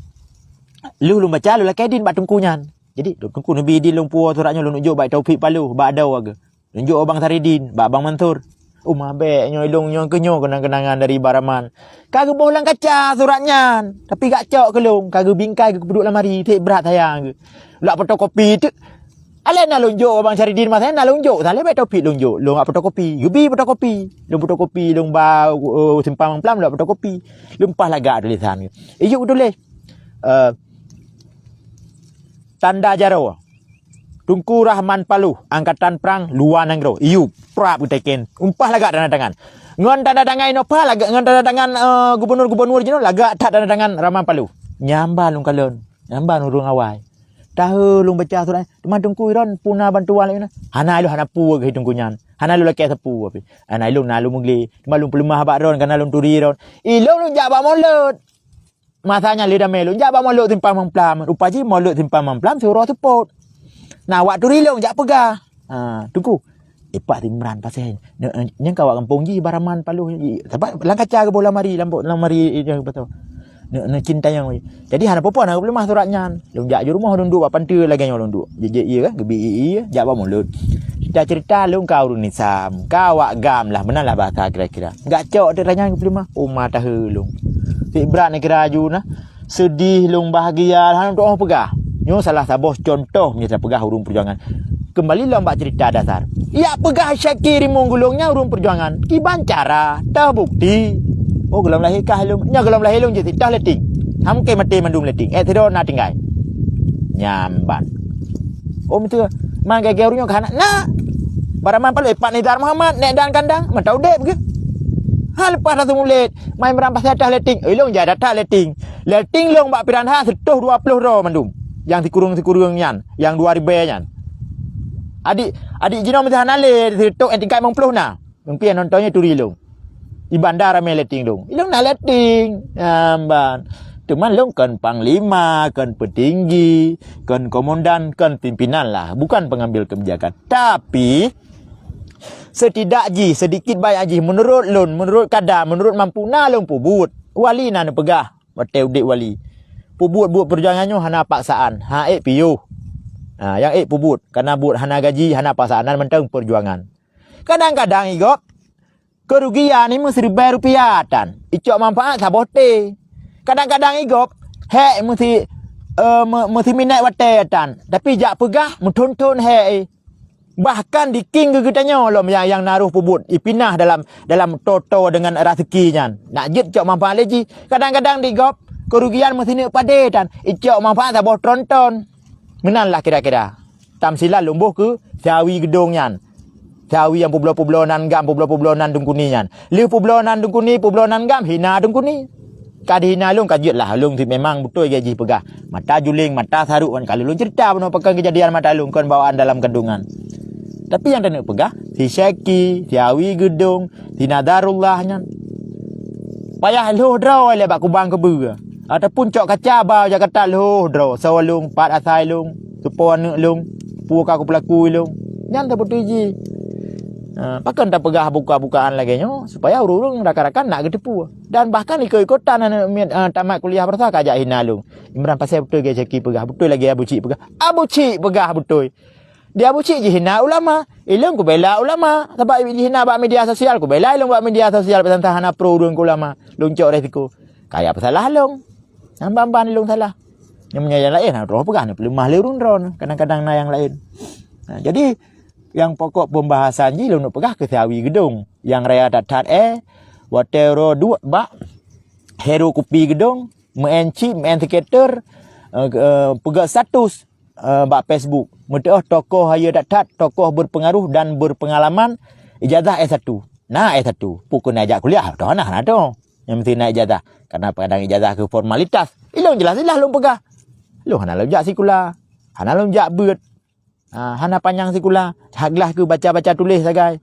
Lheueh lôn baca, lôn lakée idin bak teungku nyan. Jadi, teungku neubi idin lôn puwoe surat nyoe, lôn jok bak Taufik Paloh, bak Dau Ageu. Lôn jok bak Bang Saridin, bak Bang Mansur. Uma bèk nyoe ilôn nyoe keuh nyoe keunang-keunangan dari Bang Raman. Ka geuboh lam kaca surat nyan, tapi gak cok keu lôn, ka geubingkai geupeuduek lam lamari, seb brat sayang geuh. Lôn fotokopi teuk. Alah na lôn jok bak Bang Saridin masa nyan, na lôn jok, salah bèk Taufik lôn jok. Lôn fotokopi, geubi fotokopi. Lôn fotokopi, lôn ba, eh, Simpang Mamplam lôn fotokopi. Lôn paih lagak tulésan geuh. Iyup tuléh. Eh, tanda jaroe. Teungku Rahman Paloh, Angkatan Perang Luwa Nanggroe. Iyup, prap geuteken. Umpah lagak tanda tangan. Ngon tanda tangan inoe pah lagak, ngon tanda tangan, eh, gubunur-gubunur jinoe lagak that tanda tangan Rahman Paloh. Nyan ban lôn kalon. Nyan ban ureueng awai. Tahe lôn baca surat, teuma teungku Iron puna bantuan lagèe nyan. Hana ilôn hana peue geuh teungku nyan. Hana lôn lakèe sapeue pih. Hana ilôn na lôn meuglé. Teuma lôn peuleumah bak droen, kana lôn turi droen. Ilôn lôn jak bak Molot. Masa nyan lé damé lôn jak bak Molot Simpang Mamplam. Rupa jih Molot Simpang Mamplam siuroe seupôt. Nah, awak turi lôn jak peugah. Ha, Teungku. Eh, Pak Imran Pasé. Nyoe ka awak gampông jih baraman paloh. Sabab lam kaca geuboh lamari, lam, lamari nyang beutôi. Neu, neu cinta nyang wai. Jadi hana peue-peue na geupeuleueh surat nyan. Lôn jak ju rumoh lôn duek bak panteue lagèe nyoe lôn duek. Jijak ié kan, geubi ié, jak bak Molot. Cerita-cerita lôn ka ureueng Islam, ka awak GAM lah, meunan lah bahasa kira-kira. Gak cok teuk nyan geupeuleueh, uma tahe lôn. Sibrat neukira aju na. Seudeh lôn, bahagia, hana tuoh peugah. Nyoe salah saboh contoh meunyoe tapeugah ureueng peujuangan. Keumbali lom bak cerita dasar. Yak peugah Syaki Rimueng Gulong nyan ureueng peujuangan. Kiban cara, teuh bukti. Oh, gohlom lahé kah lôn. Nyoe gohlom lahé lôn jeuet sitoh Leting. Hamke maté mandum Leting. Eh, sidroe na tinggai. Nyan ban. Oh, beutôi. Man gaya ureueng nyoe ka hana. Nah. Baraman paloh, eh, Pak Nizar Muhammad, nek dan kandang, mantong udép geuh. Ha, leupah Rasul Mulid. Mai Imran Pasé teuh Leting. Eh, lôn jak that Leting. Leting lôn bak Piranha seutoh dua ploh droe mandum. Nyang sikureueng-sikureueng nyan, nyang dua ribèe nyan. Adik, adik jinoe meusti hana lé, seutoh eh tingkat limong ploh na. Mungken nonton nyoe turi lôn. Di banda ramé Leting lôn. Lôn na Leting. Amban. Teuma lôn kon panglima, kon peutinggi, kon komandan, kon pimpinan lah. Bukan pengambil kebijakan. Tapi, setidak jih, sedikit banyak jih, menurut lôn, menurut kada, menurut mampu na lôn peubuet. Wali na neupeugah. Watèe udép wali. Peubuet-buet peujuangan nyoe hana paksaan, ha ék piôh. Ha, nyang ék peubuet, kana buet hana gaji, hana paksaan, nan mantong peujuangan. Kadang-kadang igop, keurugian ni meusiribèe rupiah tan, icok manfaat saboh thé. Kadang-kadang igop, hék meusi, eh, me-, meusiminèt watèe tan, tapi jak peugah meuthon-thon hék. Bahkan diking keu geutanyoe lom nyang, nyang na roh peubuet, ipinah dalam, dalam toto deungon raseuki nyan. Nak jeuet cok manfaat lé jih. Kadang-kadang digop keurugian meusineuk padé tan, icok manfaat saboh tronton. Meunan lah kira-kira. Tamsilan lôn boh keu siawi geudong nyan. Siawi nyang peubloe-peubloe nan GAM, peubloe-peubloe nan Teungku Ni nyan. Lheueh peubloe nan Teungku Ni, peubloe nan GAM, hina Teungku Ni. Ka dihina lôn, ka jeuet lah lôn cit memang beutôi gét jih peugah. Mata juling, mata sarok, wan ka lôn cerita bunoe pakon keujadian mata lôn kon bawaan dalam kandungan. Tapi nyang taneuk peugah, si Syeki, si Awi Geudong, si Nadarullah nyan payah lhôh droe lé bak kubang keubeue, ataupun cok kaca ba Jakarta lhôh droe, soe lôn, pat asai lôn, soe po aneuk lôn, peue ka kupeulaku lôn. Nyan teubeutôi jih. Ha, pakon tapeugah buka-bukaan lagèe nyoe, supaya ureueng-ureueng rakan-rakan nak geuteupeue. Dan bahkan ikot-ikotan aneuk miet, eh, tamat kuliah baroesa ka jak hina lôn. Imran Pasé beutôi gét Syeki peugah, beutôi lagèe Abu Chik peugah. Abu Chik peugah beutôi. Di Abu Chik jihina ulama, ilôn kubela ulama. Sabab jihina bak media sosial, kubela ilôn bak media sosial, peusantah hana pro ureueng keu ulama. Lôn cok resiko. Kaya peusalah lôn. Amban-amban ilôn salah. Nyang meunyoe nyang laén, ha, droe peugah ni peuleumah lé ureueng droe. Kadang-kadang na nyang laén. Ha, jadi, nyang pokok pembahasan jih lôn peugah keu si Awi Geudong. Nyang raya that-that, eh, watèe uroe duek bak Heru Kupi Geudong, meu'en chip, meu'en scatter, eh, eh, peugah status, eh, bak Facebook. Meutu'oh tokoh hayeue that-that, tokoh berpengaruh dan berpengalaman, ijazah S satu. Na S satu, pukon na jak kuliah, toh hana, hana toh. Nyang meusti na ijazah. Karena kadang ijazah keu formalitas. Ilôn jelas-jelas lôn peugah. Lôn hana lôn jak sikula. Hana lôn jak beuet. Ha, hana panyang sikula, hak glah keu baca-baca tuléh sagai.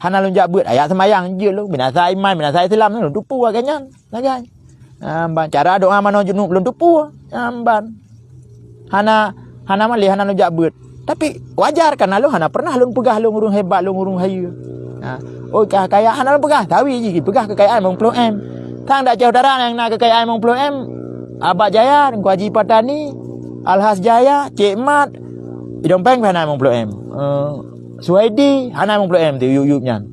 Hana lôn jak beuet, ayat seumayang jeuet lôn, binasa iman, binasa Islam, lôn tupeue lagèe nyan sagai. Ha, ban cara doa manoe junub lôn tupeue, ha, ban. Hana, hana malèe, hana lôn jak beuet. Tapi wajar, karena lôn hana pernah lôn peugah lôn ureueng hebat, lôn ureueng hayeue. Ha, oh, ka-, kaya hana lôn peugah, tapi jih peugah keukayaan limong ploh M. Sang dak Aceh Utara nyang na keukayaan limong ploh M, Abah Jaya, Teungku Haji Patani, Alhas Jaya, Cék Mat, Idong Peng pih hana limong ploh M. Eh, Suhaidi hana limong ploh M tu, yup-yup nyan.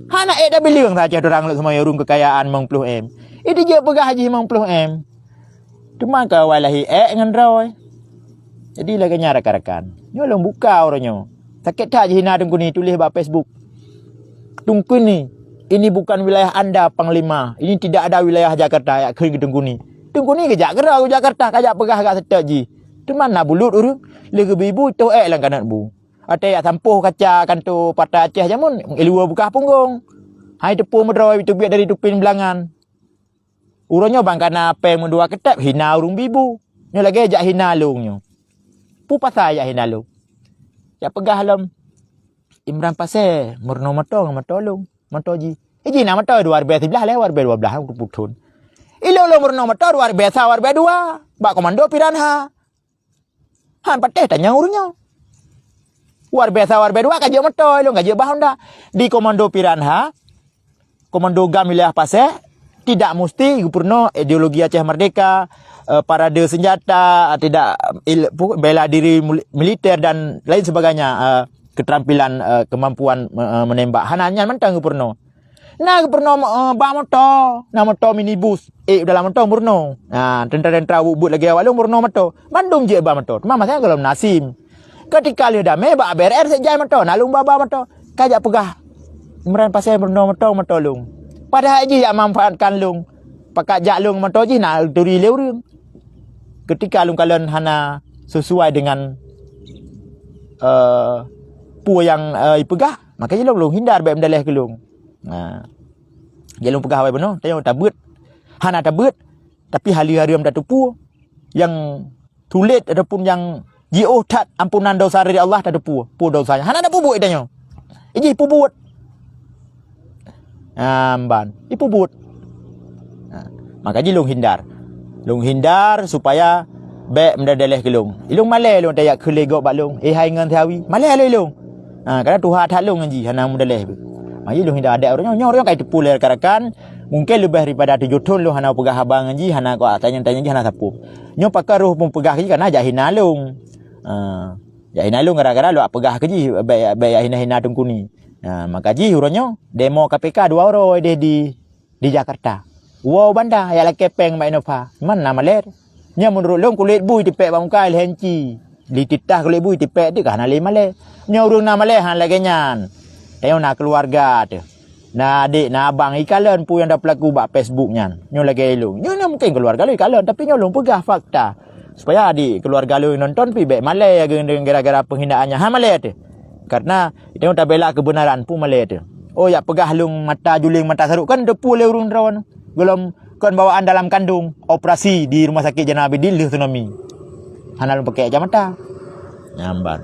Hana ék tabileung saja orang lok seumaya ureueng keukayaan limong ploh M. Itu je peugah jih limong ploh M. Teuma ka awai lahé ék ngon droe. Jadi lagèe nyan rakan-rakan. Nyoe lôn buka uroe nyoe. Sakét that jihina Teungku Ni tuléh bak Facebook. Teungku Ni, ini bukan wilayah anda, Panglima. Ini tidak ada wilayah Jakarta, jak kheun keu Teungku Ni. Teungku Ni geujak keudroe u Jakarta, kajak peugah gak seutôt jih. Teuma na bulut ureueng, lé geubi bu toh ék lam kanot bu. Watèe jak sampôh kaca kanto Partai Aceh jameun, iluwa bukah punggong. Hai teupeu meudroe teubiet dari tupin beulangan. Uroe nyoe ban kana péng meudua keutép hina ureueng bi bu. Nyoe lagèe jak hina lôn nyoe. Peue pasai jak hina lôn? Jak peugah lom, Imran Pasé meurunoe moto ngon moto lôn, moto jih. Eh, jih na moto dua ribèe siblaih lé, dua ribèe dua blaih, dua ploh thon. Ilôn lôn meurunoe moto luar biasa, luar biasa dua. Bak komando Piranha. Han patéh tanyong ureuëng nyoe. Luar biasa, luar biasa dua ka jeuet moto, ilôn ka jeuet bah Honda. Di komando Piranha, komando GAM wilayah Pasé, tidak mesti gubernur ideologi Aceh Merdeka, eh, parade senjata, tidak il-, pu-, bela diri mul-, militer dan lain sebagainya, eh, keterampilan, eh, kemampuan, eh, menembak. Hana nyan mantong gubernur. Na gubernur, eh, ba moto, na moto minibus. Eh, dalam moto meurunoe. Ha, tentara-tentara buet-buet lagée awak lôn meurunoe moto. Bandum jeuet ba moto. Teuma masa nyan gohlom na sim. Ketika lheueh damé bak B R R sejai moto, na lôn ba-ba moto. Ka jak peugah, Imran Pasé meurunoe moto, moto lôn. Padahai jih jak manfaatkan lôn. Pakat jak lôn moto jih na turi lé ureuëng. Ketika lôn kalon hana sesuai dengan, eh, peue nyang, eh, ipeugah, maka jih lôn, lôn hindar bék meudaleh keu lôn. Nah, jih lôn peugah awai bunoe, tanyoe tabeuet. Hana tabeuet, tapi hali hareuem tateupeue. Nyang tuléh ataupun nyang jiôh that ampunan dosa dari Allah tateupeue. Peue dosa nyan? Hana tapeubuet tanyoe. Ijih peubuet. Amban. Ipeubuet. Ha, maka jih lôn hindar. Lôn hindar supaya bék meudaleh keu lôn. Ilôn malée lôn tajak kheulée gob bak lôn. Eh, hai ngon sawi. Malée lôn ilôn. Ha, karena tuha that lôn ngon jih hana meudaleh. Maka jih lôn hindar adak ureuëng nyoe. Nyoe ureuëng ka iteupeue lé rakan-rakan. Mungkin leubeh daripada tujoh thon lôn hana peugah haba ngon jih, hana kok tanyong-tanyong jih hana sapeue. Nyoe pakon roh peupeugah jih karena jak hina lôn. Ha, jak hina lôn gara-gara lôn peugah keu jih bék, bék hina-hina Teungku Ni. Ha, maka jih uroe nyoe demo K P K dua uroe deh di, di Jakarta. Woe banda jak lakée péng bak Innova. Man na malée. Nyoe meunurot lôn kulét bui tipék bak muka lhée inci. Di titah kulét bui tipék teuh ka hana lé malée. Nyoe ureuëng na malée hana lagée nyan. Tanyoe na keuluwarga teuh. Na adék, na abang ikalon peue nyang tapeulaku bak Facebook nyan. Nyoe lagée ilôn. Nyoe na mungken keuluwarga lôn ikalon, tapi nyoe lôn peugah fakta. Supaya adék keuluwarga lôn nonton pih bék malée gara-gara penghinaan nyan. Ha malée teuh. Karena tanyoe tabela keubeunaran peue malée teuh. Oh, jak peugah lôn mata juling mata sarok kan teupeue lé ureuëng droe. Gohlom kon bawaan dalam kandong, operasi di Rumah Sakit Zainal Abidin lheueh tsunami. Hana lôn pakai kacamata. Nyamban.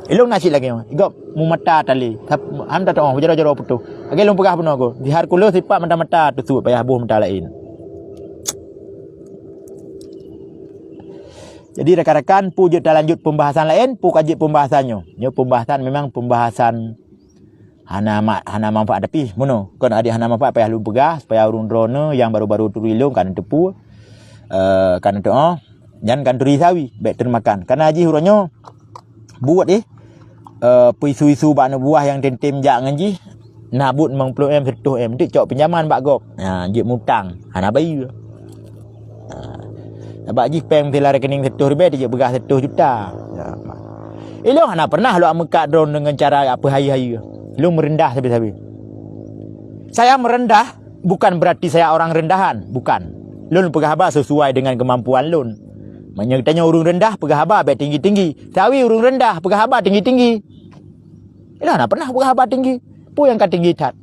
Ilôn na cit lagée nyoe. Igop mumata tali. Hab-, ham tatoh, jaroe-jaroe putôh. Lagée lôn peugah bunoe ko. Di Hercules sipat mata-mata teusuet payah boh mata laén. Jadi rakan-rakan, peue jeuet talanjut pembahasan laén, peue ka jeuet pembahasan nyoe. Nyoe pembahasan memang pembahasan hana ma-, hana manfaat, tapi meunoe, kon adak hana manfaat payah lôn peugah supaya ureuëng droeneuh nyang baru-baru turi lôn kan teupeue, eh, kan teuoh, nyan kan turi sawi bék teumakan. Karena jih uroe nyoe buet eh, eh, peuisu-isu bak aneuk buah nyang tem-tem jak ngon jih, na buet limong ploh M, seratus M, deuek cok pinjaman bak gob. Ha, jeuet mutang, hana bayeue. Ha. Sabab jih péng sila rekening seratus ribèe, dijak peugah seratus juta. Ya. Ilôn hana pernah lôn meukat droe deungon cara apa hayeue-hayeue. Lôn meureundah sabe-sabe. Saya merendah bukan berarti saya orang rendahan, bukan. Lôn peugah haba sesuai dengan kemampuan lôn. Meunyoe tanyoe ureuëng reundah, peugah haba bék tinggi-tinggi. Sawi ureuëng reundah, peugah haba tinggi-tinggi. Ilôn hana pernah peugah haba tinggi. Peue nyang ka tinggi that?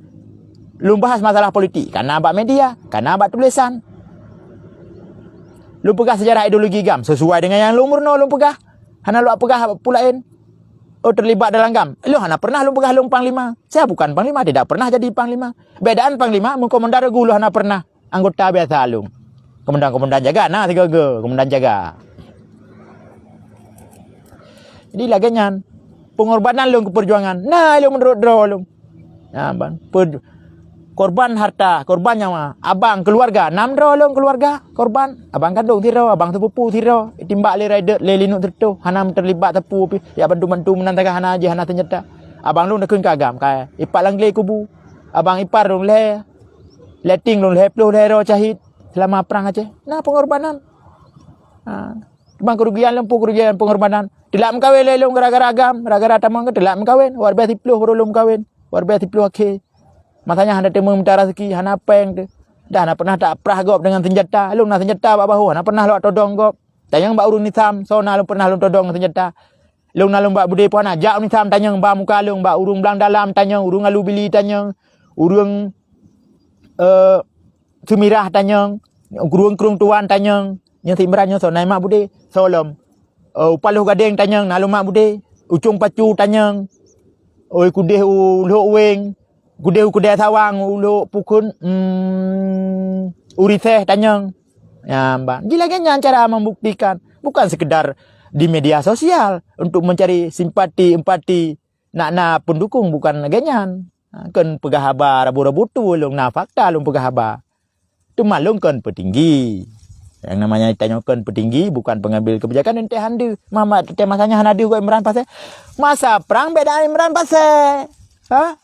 Lôn bahas masalah politik, kana bak media, kana bak tulésan. Lôn peugah sejarah ideologi GAM sesuai dengan nyang lôn meurunoe lôn peugah. Hana lôn peugah peue laén. Oh, terlibat dalam GAM. Lôn hana pernah lôn peugah lôn panglima. Saya bukan panglima, tidak pernah jadi panglima. Bedaan panglima, meukomandan regu lôn hana pernah. Anggota biasa lôn. Komandan-komandan jaga na sigoe-goe, komandan jaga. Jadi lagée nyan, pengorbanan lôn keu perjuangan. Na lôn meunurot droe lôn. Nah, ban. Per-, korban harta, korban nyawa. Abang keuluwarga, nam droe lôn keuluwarga, korban. Abang kandong sidroe, abang sepupu sidroe. Timbak lé raidot, lé linut seureutôh. Hana terlibat sapeue pih. Ya bantu-bantu meunan tagah hana jih, hana seunjata. Abang lôn takheun ka GAM, ka ipat lam glé kubu. Abang ipar lôn lhée. Leting lôn lhée ploh lhée droe syahid selama prang Aceh. Na pengorbanan. Ha. Teuma keurugian lôn peue keurugian pengorbanan. Teulak meukawen lé lôn gara-gara GAM, gara-gara tamong teulak meukawen. Luar biasa siploh baru lôn meukawen. Luar biasa siploh akhé. Masa nyan hana teumé mita raseuki, hana péng teuh. Dah hana pernah taprah gob deungon seunjata. Lôn na seunjata bak bahô, hana pernah lôn todong gob. Tanyong bak ureuëng Nisam, soe na lôn pernah lôn todong seunjata. Lôn na lôn bak beudé puana, jak ureuëng Nisam tanyong bak muka lôn, bak ureuëng Blang Dalam tanyong, ureuëng Alue Bili tanyong, ureuëng, eh, Seumirah tanyong, Krueng-krueng Tuan tanyong, nyang si Imran nyoe soe na mak beudé, soe lom. Eh, u Paloh Gadeng tanyong, na lom mak beudé. U Cong Pacu tanyong. Oi, keudeh u Lhok Weng, keudeh u Keudè Sawang, u Lhok Pukon, hmm, u Riseh tanyong. Ya, ban. Jih lagée nyan cara membuktikan. Bukan sekedar di media sosial untuk mencari simpati, empati. Nak na pendukung bukan lagée nyan. Ha, kon peugah haba rabu-rabu tu, lôn na fakta lôn peugah haba. Teuma lôn kon petinggi. Yang namanya tanyoe kon petinggi bukan pengambil kebijakan, ente han deuh. Mamat teuh masanya hana deuh keu Imran Pasé. Masa prang beda Imran Pasé. Ha?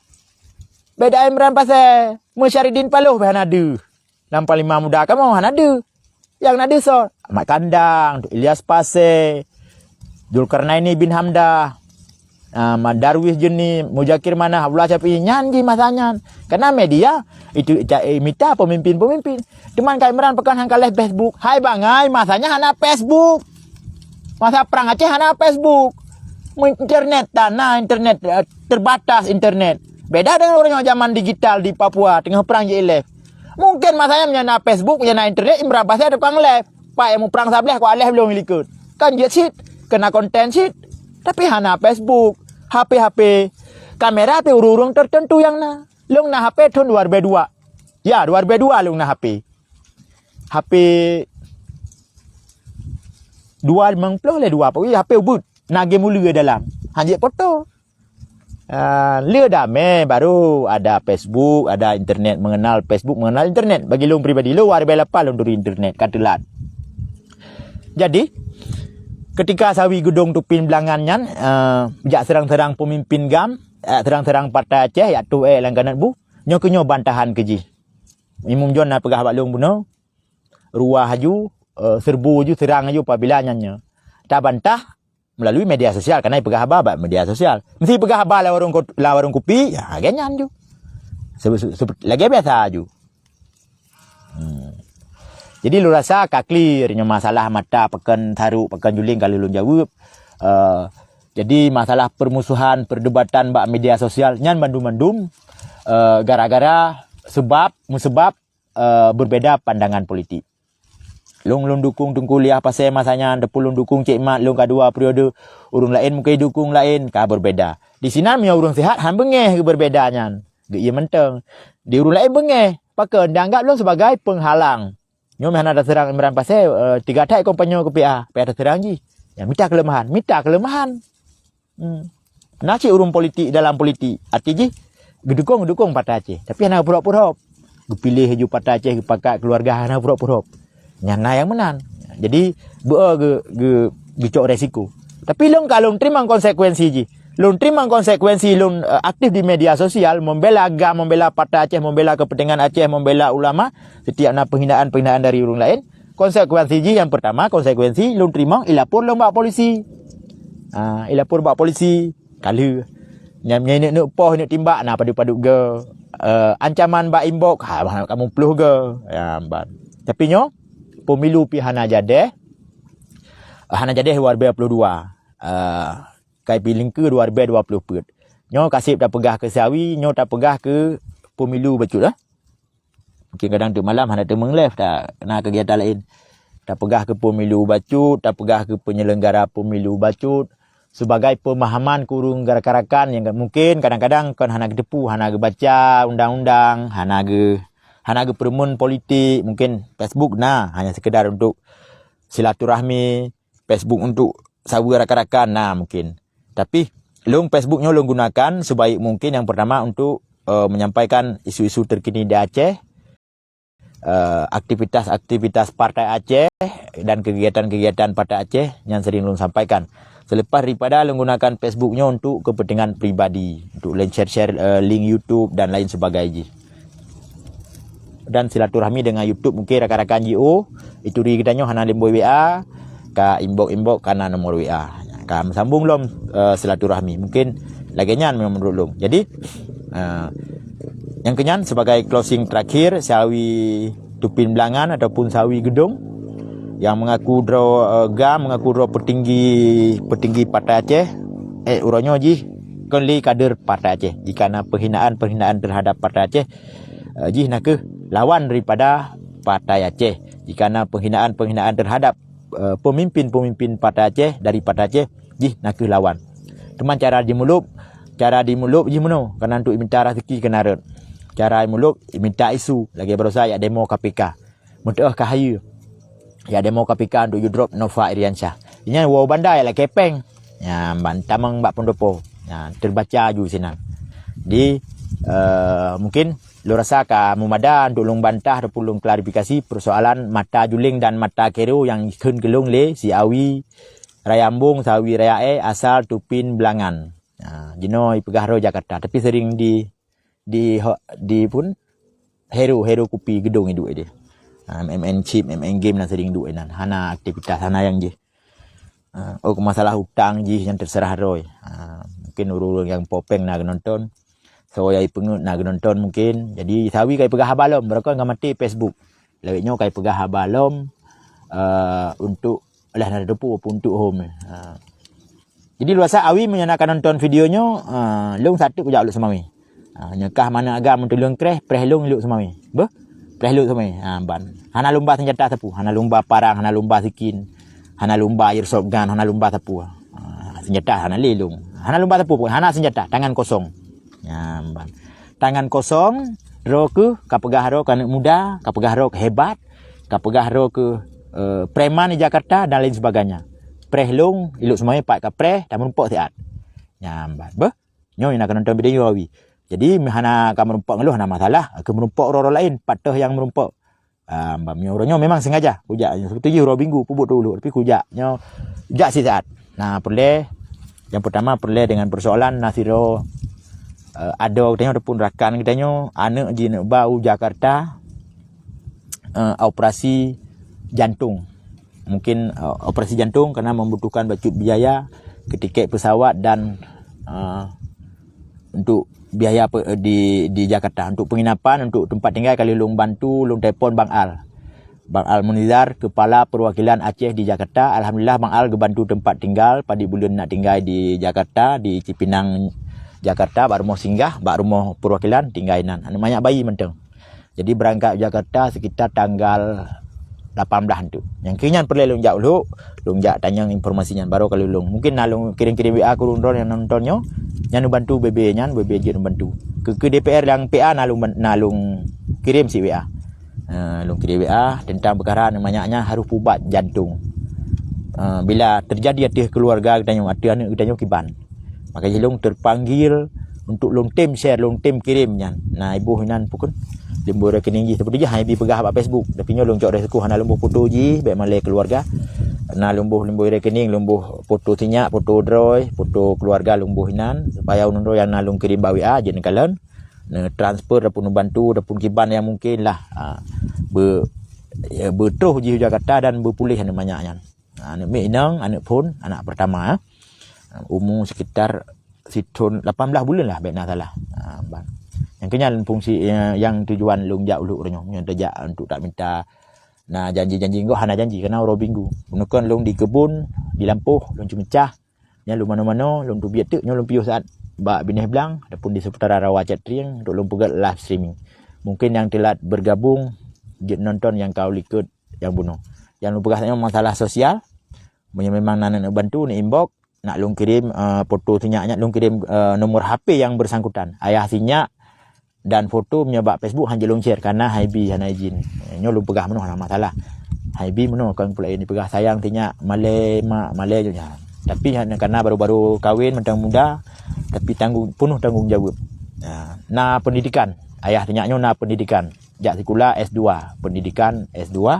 Beda Imran Pasé. Musyaridin Paloh beh hana deuh. Lam Panglima Muda kamoe hana deuh. Nyang na deuh soe? Ahmad Kandang, Ilyas Pasé, Zulkarnaini bin Hamdah, ah, Mat Darwis Jeuni, Muzakir Manaf, Abdullah Syafi'i, nyan jih masa nyan. Karena media itu ca-, eh, mita pemimpin-pemimpin. Cuman Kak Imran pakon han kaleh Facebook. Hai bangai, masanya hana Facebook. Masa prang Aceh hana Facebook. Internet, tan na internet, eh, terbatas internet. Beda dengan ureuëng zaman digital di Papua, teungoh prang ji live. Mungkin masa nyan na Facebook, nyan na internet, Imran Pasé tukang live. Pak nyang muprang sableh kok live lôn likot. Kan jeuet cit, kena konten cit. Tapi hana Facebook, H P-H P. Kamera pih ureuëng-ureuëng tertentu nyang na. Lôn na H P thon dua ribu dua. Ya, dua ribu dua lôn na H P. H P dua limong ploh lé dua, pokoknya H P ubit. Na game uleue dalam. Hanjeuet foto. Ah, le damé baru ada Facebook, ada internet, mengenal Facebook, mengenal internet. Bagi lôn pribadi, lôn dua ribu lapan lôn turi internet, ka teulat. Jadi, ketika sawi geudong Tupin Blangan nyan, eh, jak serang-serang pemimpin GAM, eh, serang-serang Partai Aceh, yak tu eh langkanat bu, nyoe keu nyoe bantahan keu jih. Imum John na peugah bak lôn bunoe, ruah aju, eh, serbu aju, serang aju apabila nyan nyoe. Tabantah melalui media sosial, karena peugah haba bak media sosial. Mesti peugah haba lam warong ko-, lam warong kupi, ya, lagée nyan ju. Se-, se-, se-, lagée biasa ju. Hmm. Jadi lôn rasa ka clear nyoe masalah mata pakon tharok, pakon juling ka lheueh lôn jaweueb. Eh, jadi masalah permusuhan, perdebatan bak media sosial nyan bandum-bandum, eh, gara-gara sebab, meusebab, eh, berbeda pandangan politik. Lôn, lôn dukung Teungku Ilyas Pasé masa nyan, teupeu lôn dukung Cék Mat, lôn ka dua periode, ureuëng laén mungken dukung laén, ka berbeda. Di sinan meunyoe ureuëng sihat han beungéh geu berbeda nyan, geu ié mantong. Di ureuëng laén beungéh, pakon dianggap lôn sebagai penghalang. Nyoe meuhana taseurang Imran Pasé, eh, tiga that kompanyong keu P A, P A taseurang jih. Ya, mita keuleumahan, mita keuleumahan. Hmm. Na cit ureuëng politik dalam politik. Arti jih, geudukong, geudukong Partai Aceh. Tapi hana purop-purop. Geupiléh ju Partai Aceh, geupakat keuluwarga hana purop-purop. Nyan na nyang meunan. Jadi, beu ge, ge, geucok resiko. Tapi lôn ka lôn teurimong konsekuensi jih. Lôn teurimong konsekuensi lôn, eh, aktif di media sosial, membela GAM, membela Partai Aceh, membela kepentingan Aceh, membela ulama. Setiap na penghinaan-penghinaan dari ureuëng laén, konsekuensi jih nyang pertama, konsekuensi lôn teurimong ilapor lôn bak polisi. Ah, ilapor bak polisi, ka lheueh. Nyang, nyang neuk-neuk poh, neuk timbak, na padub-padub ge. Eh, ancaman bak inbox, ha, bah kamoe ploh ge. Ya, ban. Tapi nyoe, pemilu pih hana jadeh. Hana jadeh dua ribu dua puluh dua. Eh, kai pih lingke dua ribu dua puluh peuet. Nyoe ka seb tapeugah keu sawi, nyoe tapeugah keu pemilu bacut, eh. Mungkin kadang teuk malam hana teumeung live, ta-, na kegiatan laén. Tapeugah keu pemilu bacut, tapeugah keu penyelenggara pemilu bacut, sebagai pemahaman keu ureuëng rakan-rakan nyang mungkin kadang-kadang kon hana geuteupeue, hana geubaca undang-undang, hana geu-, hana geupeurumeun politik, mungkin Facebook na hanya sekedar untuk silaturahmi, Facebook untuk saweue rakan-rakan, na mungkin. Tapi, lôn Facebook nyoe lôn gunakan sebaik mungkin yang pertama untuk, eh, menyampaikan isu-isu terkini di Aceh, eh, aktivitas-aktivitas Partai Aceh dan kegiatan-kegiatan Partai Aceh yang sering lôn sampaikan. Selepas daripada lôn gunakan Facebook nyoe untuk kepentingan pribadi, untuk lôn share-share, eh, link YouTube dan lain sebagainya. Dan silaturahmi dengan YouTube mungkin rakan-rakan J O, ituri geutanyoe hana lemboi W A, ka inbox-inbox kana nomor W A. Ka meusambung lom, eh, silaturahmi. Mungkin lagée nyan memang menurut lôn. Jadi, eh, nyang keunyan sebagai closing terakhir, sawi Tupin Blangan ataupun sawi Geudong yang mengaku droe, eh, GAM, mengaku droe petinggi, petinggi Partai Aceh, eh, uroe nyoe jih kon lé kader Partai Aceh. Jika na penghinaan-penghinaan terhadap Partai Aceh, eh, jih nakeuh lawan daripada Partai Aceh. Jika na penghinaan-penghinaan terhadap, eh, pemimpin-pemimpin Partai Aceh, dari Partai Aceh, jih nakeuh lawan. Teuma cara jimulop, cara jimulop jih meunoe, kana untuk minta rezeki keu narot. Cara jimulop, minta isu, lagée baroesa jak demo K P K. meuteuoh ka hayeue. Ya demo K P K untuk jidrop Nova Iriansyah. Nyan woe banda ya lakée péng. Ya ban tamong bak pendopo. Ya terbaca ju sinan. Di uh, mungkin lôn rasa ka meumada untuk lôn bantah ataupun lôn klarifikasi persoalan mata juling dan mata kero nyang kheun keu lôn lé si Awi Raya Embong, si Awi Raya E asal Tupin Belangan. Ha, jinoe ipeugah roh Jakarta tapi sering di di di pun hero hero kupi gedong iduek di. Ha, M N chip, M N game na sering duek nan. Hana aktivitas hana yang jih. Ha, oh masalah utang jih yang terserah roy. Ha, mungkin urang-urang yang popeng na genonton. So yai pengut na genonton mungkin. Jadi sawi kai peugah haba lom, berokon ngamati Facebook. Lewat nyoe kai peugah haba lom uh, untuk lah na depu untuk home. Ha. Jadi luasa awi meunyoe na ka nonton video nyoe, ha, long satu kujak uluk semawi. Ha, nyekah mana agam untuk long kreh, preh long uluk semawi. Beh? Preh uluk semawi. Ha, ban. Hana lumba senjata sapu, hana lumba parang, hana lumba sikin, hana lumba airsoft gun, hana lumba sapu. Ha, senjata hana lilung. Hana lumba sapu pun, hana senjata, tangan kosong. Nyamban. Tangan kosong, roh keuh ka peugah roh keu aneuk muda, ka peugah roh keu hebat, ka peugah roh keu uh, preman di Jakarta dan lain sebagainya. Preh long, iluk semuanya pat ka preh, dan merumpok siat. Nyamban. Beh? Nyoe nak nonton video awi. Jadi hana ka merumpok ngeluh hana masalah, ke merumpok roh-roh lain, patoh yang merumpok. Ah, bam nyoe uroe nyoe memang sengaja kujak nyoe. Sebetul jih uroe minggu peubuet dulu tapi kujak nyoe jak sisaat. Nah, peureulée yang pertama peureulée dengan persoalan nasiro uh, ado kita nyoe ataupun rakan kita nyoe aneuk ji neuk ba u Jakarta uh, operasi jantung. Mungkin uh, operasi jantung karena membutuhkan bacut biaya ke tiket pesawat dan uh, untuk biaya di di Jakarta untuk penginapan untuk tempat tinggal kali long bantu long telepon Bang Al. Bang Al Munizar kepala perwakilan Aceh di Jakarta. Alhamdulillah Bang Al gebantu tempat tinggal padi buleuen nak tinggal di Jakarta di Cipinang Jakarta bak rumoh singgah bak rumoh perwakilan tinggal inan. Aneuk manyak bayi mantong. Jadi berangkat Jakarta sekitar tanggal lapan belas tu. Yang kini nyan perlu long jak uluk, long jak tanyong informasi nyan baru kalau long. Mungkin na long kirim-kirim W A ke urang yang nonton nyoe, nyan bantu B B nyan, B B je bantu. Ke ke D P R yang P A na long na long kirim si W A. Uh, long kirim W A tentang perkara aneuk manyak nyan harus pubat jantung. Uh, bila terjadi ateuh keluarga kita nyoe, ateuh aneuk kita nyoe kiban. Maka jih long terpanggil untuk long tem share, long tem kirim nyan. Nah, iboh inan pukon limboh rekening jih seperti jih hai bi peugah bak Facebook. Tapi nyoe long cok resiko hana limboh foto jih baik malai keluarga. Nah, limboh limboh rekening, limboh foto sinyak, foto droy, foto keluarga limboh inan supaya ulun droy yang na long kirim bak W A jeuet neukalon. Nah, transfer ataupun bantu ataupun kiban yang mungkin lah. Ha, be, ya, betroh jih Jakarta dan berpulih aneuk manyak nyan. Ha, aneuk miet inong, aneuk phon, anak pertama. Ha, umur sekitar sithon lapan belas bulan lah, baik nak salah. Ha, ban. Yang kenyan fungsi eh, yang tujuan long jak uluk uroe nyoe, nyang terjak untuk tak minta na janji-janji enggak hana janji karena uroe minggu. Menekan long di kebun, di lampoh, long cemecah, nyan long mano-mano, long tubiet teuk, nyoe long piyoh saat bak bineh blang ataupun di seputaran rawa Chat Trieng untuk long peugah live streaming. Mungkin yang telat bergabung jeuet nonton yang kau likot yang bunoe. Yang long peugah nyoe masalah sosial, meunyoe memang na neuk bantu, neuk inbox, nak long kirim uh, foto sinyak nyak long kirim uh, nomor H P yang bersangkutan. Ayah sinyak dan foto meunyoe bak Facebook hana long share karena hai bi hana izin. Nyoe long peugah meunoe hana masalah. Hai bi meunoe kon pula ini peugah sayang sinyak malai mak malai je nya. Tapi hana karena baru-baru kahwin mantong muda tapi tanggung penuh tanggung jawab. Nah, na pendidikan. Ayah sinyak nyoe na pendidikan. Jak sikula S dua, pendidikan S dua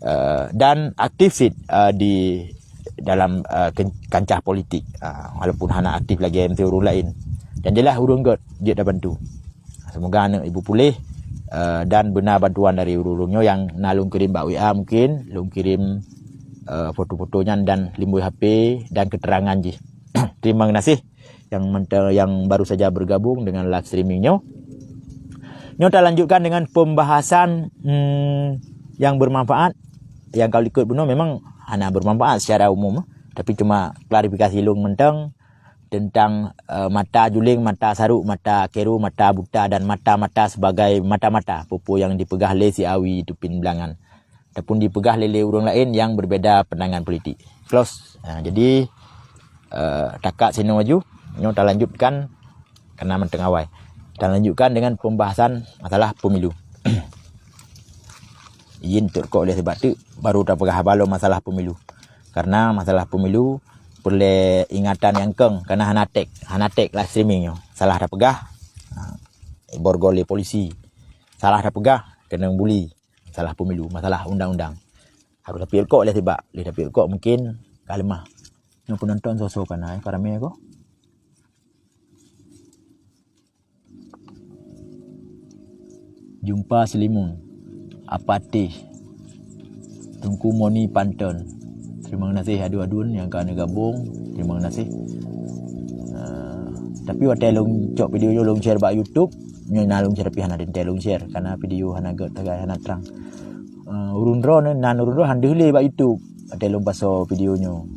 uh, dan aktif sit uh, di dalam uh, kancah politik uh, walaupun hana aktif lagi M T urang lain dan jelas urang gèt jeuet dah bantu. Semoga aneuk ibu pulih uh, dan beuna bantuan dari urang-urang nyoe yang na long kirim bak W A mungkin long kirim uh, foto-foto nyan dan limboh H P dan keterangan jih. Terima kasih yang mentang yang baru saja bergabung dengan live streaming nyoe. Nyoe talanjutkan dengan pembahasan hmm, yang bermanfaat yang kalau ikut bunoe memang hana bermanfaat secara umum tapi cuma klarifikasi long mentang tentang uh, mata juling, mata saruk, mata keru, mata buta dan mata-mata sebagai mata-mata pupu yang dipeugah lé si Awi Tupin Belangan ataupun dipeugah lé urang lain yang berbeda pandangan politik. Close. Ha, jadi uh, takat sinoe aju, nyoe talanjutkan karena menteng awai. Talanjutkan dengan pembahasan masalah pemilu. Izin teuk rukok lé sibak teuk, baru tapeugah haba lom masalah pemilu. Karena masalah pemilu peureulée ingatan nyang keng, karena hana tek, hana tek live streaming nyoe. Salah tapeugah, ha, borgol lé polisi. Salah tapeugah, keunong buli. Masalah pemilu, masalah undang-undang. Harôh tapiep rukok lé sibak, lé tapiep rukok mungkin ka leumah. Nyoe peunonton soe-soe ka na, eh, ka ramé ko. Jumpa Selimun, Apatéh, Teungku Moni Panton. Terima kasih aduen-aduen nyang ka neugabong. Terima kasih. Ah, tapi watée lôn cok video nyoe lôn share bak YouTube, nyoe na lôn share tapi hana teuntée lôn share karena video hana gét sagai hana trang. Ah, ureuëng droe nyoe, nan ureuëng droe han deuh lé bak YouTube. Watée lôn pasoe video nyoe.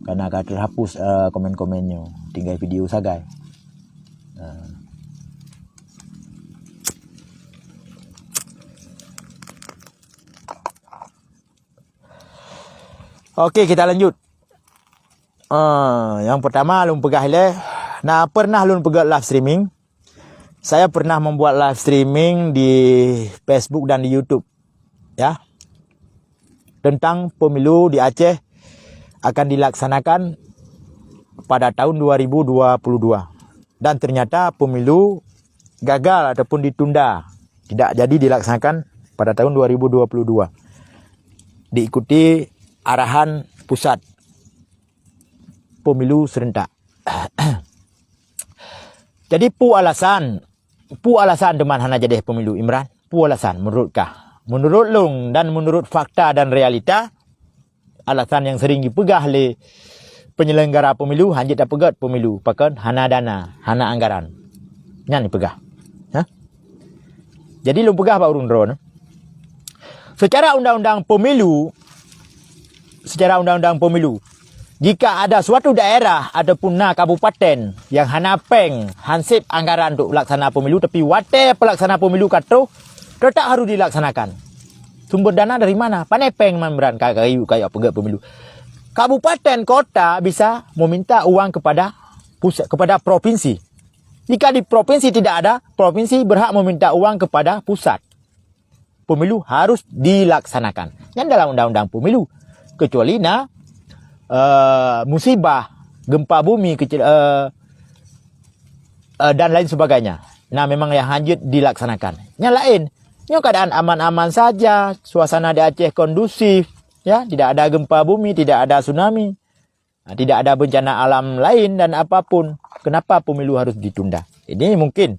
Karena ka terhapus, ah, komen-komen nyoe. Tinggai video sagai. Ah. Oke, kita lanjut. Ah, yang pertama lôn peugah ilée, na pernah lôn peugah live streaming. Saya pernah membuat live streaming di Facebook dan di YouTube, ya. Tentang pemilu di Aceh akan dilaksanakan pada tahun dua ribu dua puluh dua. Dan ternyata pemilu gagal ataupun ditunda, tidak jadi dilaksanakan pada tahun dua ribu dua puluh dua. Diikuti arahan pusat pemilu serentak. Jadi, peue alasan, peue alasan teuma hana jadi pemilu, Imran? Peue alasan menurut kah? Menurut lôn dan menurut fakta dan realita, alasan nyang sering dipeugah lé penyelenggara pemilu, hanjeuet tapeugét pemilu, pakon hana dana, hana anggaran. Nyan dipeugah. Ha? Jadi lôn peugah bak ureuëng droeneuh. Secara undang-undang pemilu, secara undang-undang pemilu, jika ada suatu daerah ataupun na kabupaten yang hana péng hanseb anggaran untuk laksana pemilu, tapi watée pelaksana pemilu ka troh, tetap harus dilaksanakan. Sumber dana dari mana? Pane péng man bran ka kayu kayu peugét pemilu. Kabupaten kota bisa meminta uang kepada pusat, kepada provinsi. Jika di provinsi tidak ada, provinsi berhak meminta uang kepada pusat. Pemilu harus dilaksanakan. Nyan dalam undang-undang pemilu. Kecuali na, eh, musibah, gempa bumi, kecil, eh, eh, dan lain sebagainya. Nah, memang yang hanjeuet dilaksanakan. Yang lain, nyoe keadaan aman-aman saja, suasana di Aceh kondusif, ya, tidak ada gempa bumi, tidak ada tsunami, tidak ada bencana alam lain dan apapun. Kenapa pemilu harus ditunda? Ini mungkin,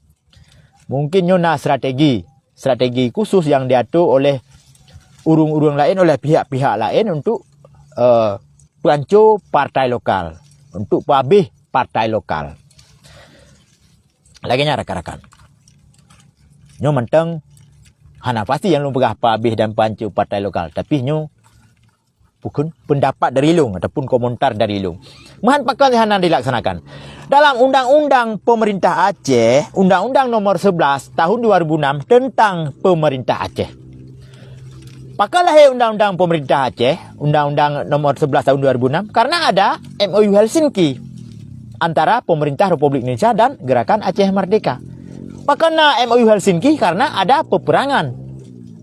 mungkin nyoe na strategi, strategi khusus yang diatur oleh ureuëng-ureuëng lain, oleh pihak-pihak lain untuk, eh, peuhanco partai lokal, untuk peuhabéh partai lokal. Lagée nyan rakan-rakan. Nyoe mantong hana pasti nyang lôn peugah peuhabéh dan peuhanco partai lokal, tapi nyoe bukan pendapat dari lôn ataupun komentar dari lôn. Meuhan pakon hana dilaksanakan. Dalam Undang-Undang Pemerintah Aceh, Undang-Undang Nomor sebelas Tahun dua ribu enam tentang Pemerintah Aceh. Pakon lahé Undang-Undang Pemerintah Aceh, Undang-Undang Nomor sebelas Tahun dua ribu enam, karena ada M O U Helsinki antara pemerintah Republik Indonesia dan Gerakan Aceh Merdeka. Pakon na M O U Helsinki? Karena ada peperangan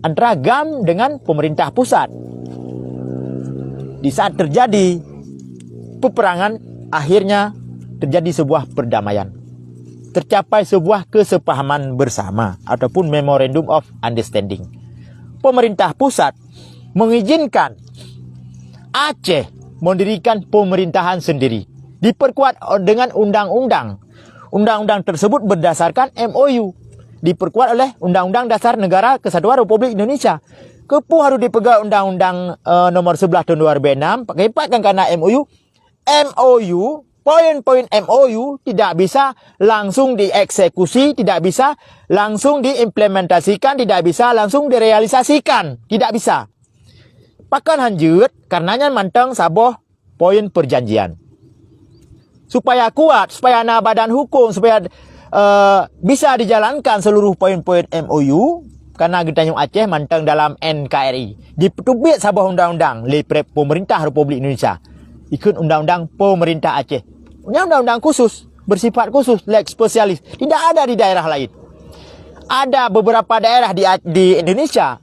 antara GAM dengan pemerintah pusat. Di saat terjadi peperangan, akhirnya terjadi sebuah perdamaian. Tercapai sebuah kesepahaman bersama ataupun Memorandum of Understanding. Pemerintah pusat mengizinkan Aceh mendirikan pemerintahan sendiri, diperkuat dengan undang-undang. Undang-undang tersebut berdasarkan M O U, diperkuat oleh Undang-Undang Dasar Negara Kesatuan Republik Indonesia. Keupeue harus dipeugah Undang-Undang, eh, Nomor sebelas Tahun dua ribu enam, pakon karena M O U? M O U, poin-poin M O U tidak bisa langsung dieksekusi, tidak bisa langsung diimplementasikan, tidak bisa langsung direalisasikan, tidak bisa. Pakon hanjeuet? Karena nyan mantong saboh poin perjanjian. Supaya kuat, supaya na badan hukum, supaya, eh, bisa dijalankan seluruh poin-poin M O U, karena geutanyoe Aceh mantong dalam N K R I. Dipeutubiet saboh undang-undang lé pre-, pemerintah Republik Indonesia. Ikheun Undang-Undang Pemerintah Aceh. Nyan undang-undang khusus, bersifat khusus, lex specialis. Tidak ada di daerah lain. Ada beberapa daerah di A-, di Indonesia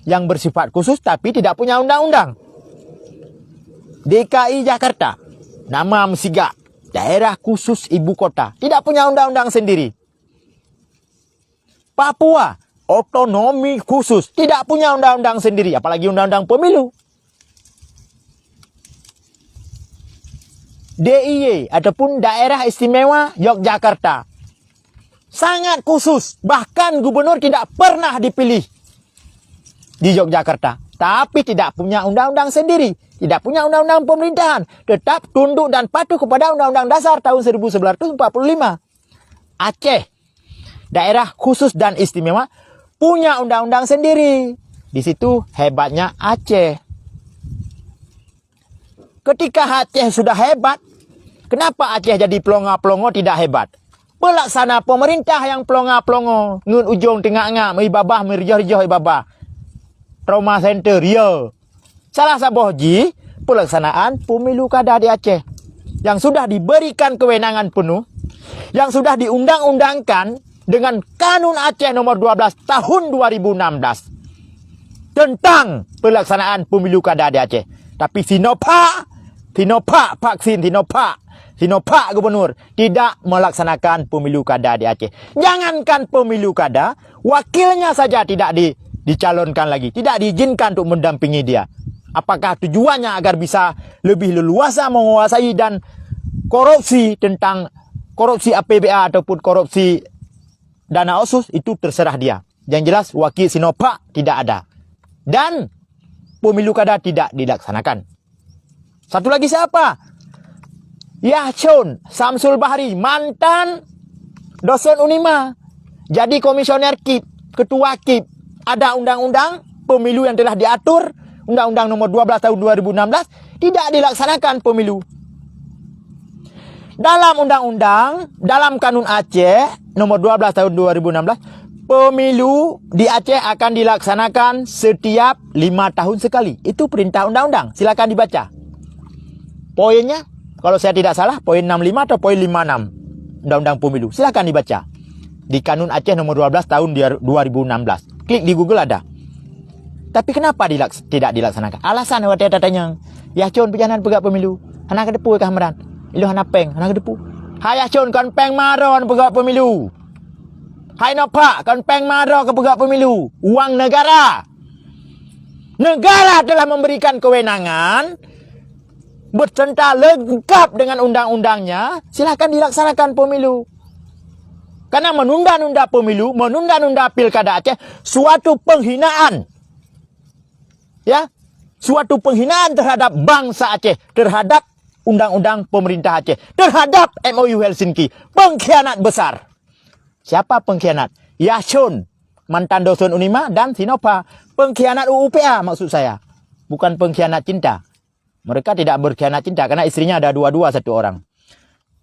yang bersifat khusus tapi tidak punya undang-undang. D K I Jakarta, nama meusigak, daerah khusus ibu kota, tidak punya undang-undang sendiri. Papua, otonomi khusus, tidak punya undang-undang sendiri, apalagi undang-undang pemilu. D I Y ataupun Daerah Istimewa Yogyakarta, sangat khusus, bahkan gubernur tidak pernah dipilih di Yogyakarta, tapi tidak punya undang-undang sendiri, tidak punya undang-undang pemerintahan, tetap tunduk dan patuh kepada Undang-Undang Dasar tahun seribu sembilan ratus empat puluh lima. Aceh, daerah khusus dan istimewa, punya undang-undang sendiri. Di situ hebatnya Aceh. Ketika Aceh sudah hebat, kenapa Aceh jadi pelongo-pelongo tidak hebat? Pelaksana pemerintah yang pelongo-pelongo, ngon ujong teungak-ngak, meubabah, meurijoh-rijoh babah. Trauma center, ya. Salah saboh jih pelaksanaan pemilu kada di Aceh yang sudah diberikan kewenangan penuh, yang sudah diundang-undangkan dengan Kanun Aceh Nomor dua belas tahun dua ribu enam belas tentang pelaksanaan pemilu kada di Aceh. Tapi Sinopak, Sinopak vaksin, Sinopak, Sinopak gubernur tidak melaksanakan pemilu kada di Aceh. Jangankan pemilu kada, wakilnya saja tidak di, dicalonkan lagi, tidak diizinkan untuk mendampingi dia. Apakah tujuannya agar bisa lebih leluasa menguasai dan korupsi tentang korupsi A P B A ataupun korupsi dana otsus, itu terserah dia. Yang jelas, wakil Sinopak tidak ada. Dan pemilu kada tidak dilaksanakan. Satu lagi siapa? Yahcon Samsul Bahri, mantan dosen Unima. Jadi komisioner kip, ketua kip. Ada undang-undang pemilu yang telah diatur, Undang-Undang Nomor dua belas Tahun dua ribu enam belas, tidak dilaksanakan pemilu. Dalam undang-undang, dalam Kanun Aceh Nomor dua belas Tahun dua ribu enam belas, pemilu di Aceh akan dilaksanakan setiap lima tahun sekali. Itu perintah undang-undang. Silakan dibaca. Poinnya, kalau saya tidak salah, poin enam lima atau poin lima enam Undang-Undang Pemilu. Silakan dibaca. Di Kanun Aceh Nomor dua belas Tahun dua ribu enam belas. Klik di Google, ada. Tapi kenapa dilaks-, tidak dilaksanakan? Alasan watée tatanyong, "Yahcon, peue hana peugah pemilu? Hana kateupeue kah Hamdan? Ilôn hana péng, hana kateupeue." Hai Yahcon, kon péng maro peugah pemilu. Hai Nopak, kon péng maro keupeugah pemilu. Uang negara. Negara telah memberikan kewenangan beserta lengkap dengan undang-undangnya, silakan dilaksanakan pemilu. Karena menunda-nunda pemilu, menunda-nunda pilkada Aceh, suatu penghinaan. Ya, suatu penghinaan terhadap bangsa Aceh, terhadap undang-undang pemerintah Aceh, terhadap M O U Helsinki. Pengkhianat besar. Siapa pengkhianat? Yahcon, mantan dosen Unima, dan Sinopak. Pengkhianat U U P A maksud saya. Bukan pengkhianat cinta. Mereka tidak berkhianat cinta karena istrinya ada dua-dua satu orang.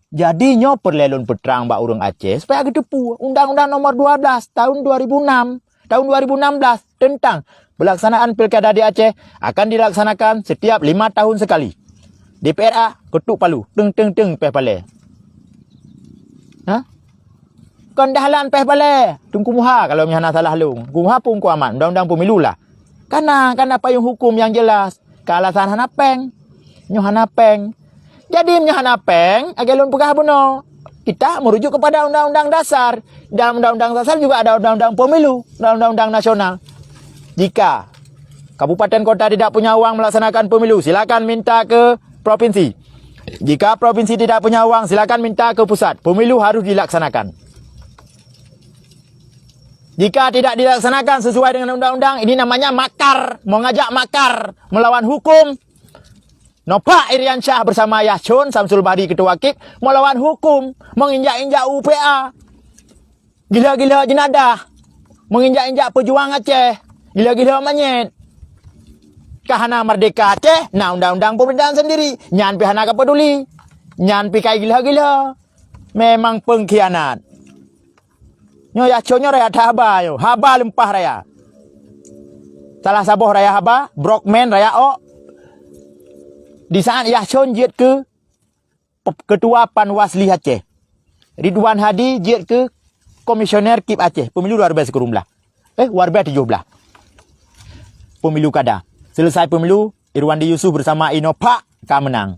Jadi nyoe peureulée lôn peutrang bak ureuëng Aceh supaya geuteupeue Undang-Undang Nomor dua belas Tahun dua ribu enam, Tahun dua ribu enam belas tentang pelaksanaan pilkada di Aceh akan dilaksanakan setiap lima tahun sekali. D P R A ketuk palu, teng teng teng péh palée. Ha? Kon dahlan péh palée, Teungku Muha kalau meuhana salah lôn. Teungku Muha pun kuamat undang-undang pemilu lah. Kana, kana payong hukum yang jelas. Ka alasan hana péng. Nyoe hana péng. Jadi meunyoe hana péng, lagée lôn peugah bunoe, kita merujuk kepada Undang-Undang Dasar. Dalam Undang-Undang Dasar juga ada Undang-Undang Pemilu dan Undang-Undang Nasional. Jika kabupaten kota tidak punya uang melaksanakan pemilu, silakan minta ke provinsi. Jika provinsi tidak punya uang, silakan minta ke pusat. Pemilu harus dilaksanakan. Jika tidak dilaksanakan sesuai dengan undang-undang, ini namanya makar, mengajak makar, melawan hukum. Nopak Iriansyah bersama Yahcon Samsul Bahri, ketua kip, melawan hukum, menginjak-injak U U P A. Gila-gila jenadah, menginjak-injak pejuang Aceh, gila-gila manyét. Ka hana merdeka Aceh, na undang-undang pemerintahan sendiri. Nyan pi hana ka peduli. Nyan pi kai gila-gila. Memang pengkhianat. Nyoe Yahcon nyoe raya that haba nyoe. Haba leumpah raya. Salah saboh raya haba, Brokman, raya ôk. Di saat Yahcon jeuet keu pe-, ketua Panwasli Aceh. Ridwan Hadi jeuet keu komisioner kip Aceh, pemilu dua ribu sekureueng belas. Eh, dua ribu tujuh belas. pemilu kada. Selesai pemilu, Irwandi Yusuf bersama Inopak ka menang.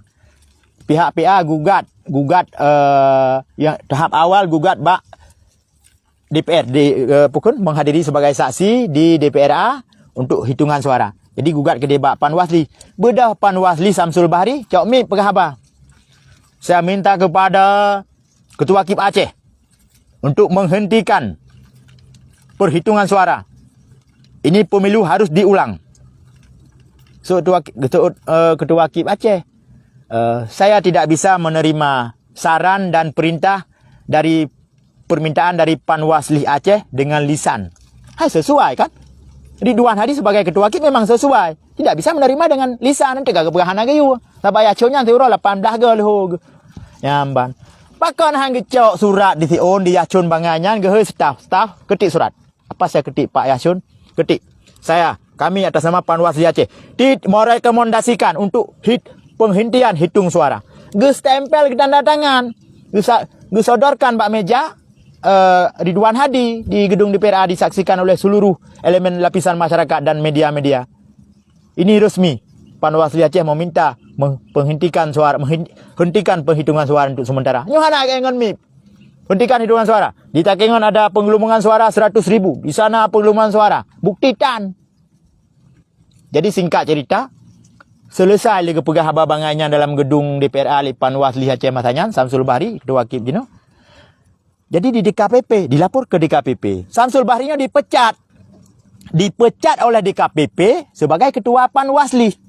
Pihak P A gugat, gugat, eh, yang tahap awal gugat bak D P R, di, eh, pukon menghadiri sebagai saksi di D P R A untuk hitungan suara. Jadi gugat keudeh bak Panwasli. Beudôh Panwasli Samsul Bahri, cok mic peugah haba. Saya minta kepada Ketua KIP Aceh untuk menghentikan perhitungan suara. Ini pemilu harus diulang. So, Ketua, Ketua, eh, Ketua KIP Aceh, eh, saya tidak bisa menerima saran dan perintah dari permintaan dari Panwasli Aceh dengan lisan. Hai, sesuai kan? Ridwan Hadi sebagai Ketua KIP memang sesuai. Tidak bisa menerima dengan lisan, nanti gak kepegahan lagi. Sabab Yachun nyan siuroe lapan belas go leuhô. Nyamban. Pakon han geucok surat di Sion di Yachun bangai nyan geuhôi staf, staf ketik surat. Apa saya ketik Pak Yachun? Ketik. Saya, kami atas nama Panwasli Aceh, di merekomendasikan untuk hit, penghentian hitung suara. Geustempel geutanda tangan. Geusa-, geusodorkan bak meja, eh, Ridwan Hadi di gedung D P R A disaksikan oleh seluruh elemen lapisan masyarakat dan media-media. Ini resmi. Panwasli Aceh meminta meng-, penghentikan suara, menghen-, hentikan penghitungan suara untuk sementara. Nyoe hana lagée ngon MIP. Hentikan hitungan suara. Di Takengon ada penggelembungan suara seratus ribu. Di sana penggelembungan suara. Bukti tan. Jadi singkat cerita, selesai lé geupeugah haba bangai nyan dalam gedung D P R A lé Panwasli Aceh masa nyan, Samsul Bahri, Ketua KIP jinoe. Jadi di D K P P, dilapor ke D K P P. Samsul Bahri nyoe dipecat. Dipecat oleh D K P P sebagai Ketua Panwasli.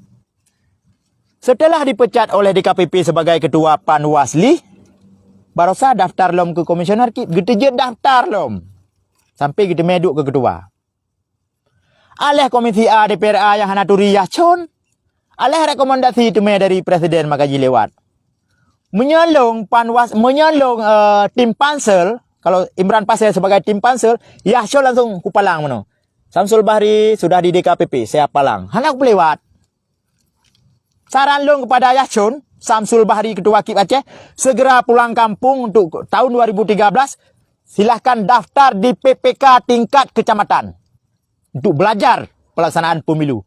Setelah dipecat oleh D K P P sebagai Ketua Panwasli, barosa daftar lom keu Komisioner KIP, geuteujeuet daftar lom. Sampai geuteumé duek keu Ketua. Aléh Komisi A D P R A nyang hana turi Yachun, aléh rekomendasi teumé dari Presiden maka jilewat. Meunyoe lôn Panwas-, meunyoe lôn, eh, tim pansel, kalau Imran Pasel sebagai tim pansel, Yachun langsung kupalang meunoe. Samsul Bahri sudah di D K P P, saya palang. Hana kupeuliwat. Saran lôn kepada Yachun, Samsul Bahri, Ketua KIP Aceh, segera pulang kampung untuk tahun dua ribu tiga belas, silahkan daftar di P P K tingkat kecamatan untuk belajar pelaksanaan pemilu.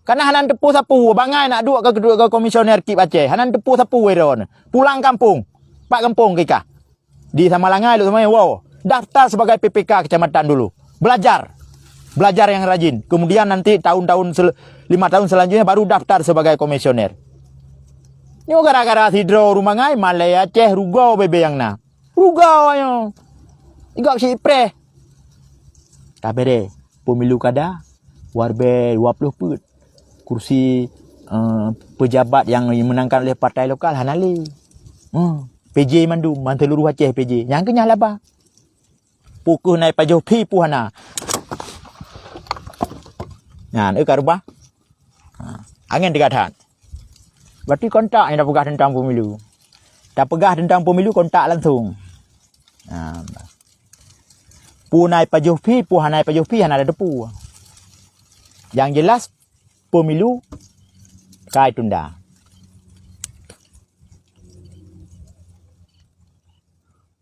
Karena hana teupeu sapeue, bangai nak duek ke, ke, ke Komisioner KIP Aceh, hana teupeu sapeue droe. Pulang kampung, pat gampông keu kah. Di Samalanga, Lhokseumawe, wow, daftar sebagai P P K kecamatan dulu. Belajar. Belajar yang rajin. Kemudian nanti tahun-tahun sel-, lima tahun selanjutnya baru daftar sebagai komisioner. Nyoe gara-gara sidroe ureuëng bangai, malée Aceh rugoe bebe nyang na. Rugoe nyoe. Igok si ipreh. Tabere, pemilu kada, warbe dua puluh peuet. Kursi, eh, pejabat yang dimenangkan oleh partai lokal hana lé. Hmm. P J mandum, man seluruh Aceh P J. Nyang keunyan laba. Pukeuh nai pajoh phi puh hana. Nyan, eu ka rubah. Ha, angén teuga that. Berarti kontak nyang tapeugah teuntang pemilu. Tapeugah teuntang pemilu kontak langsung. Ha. Pu nai pajoh phi, pu hana pajoh phi, hana ada teupeu. Yang jelas, pemilu ka tunda.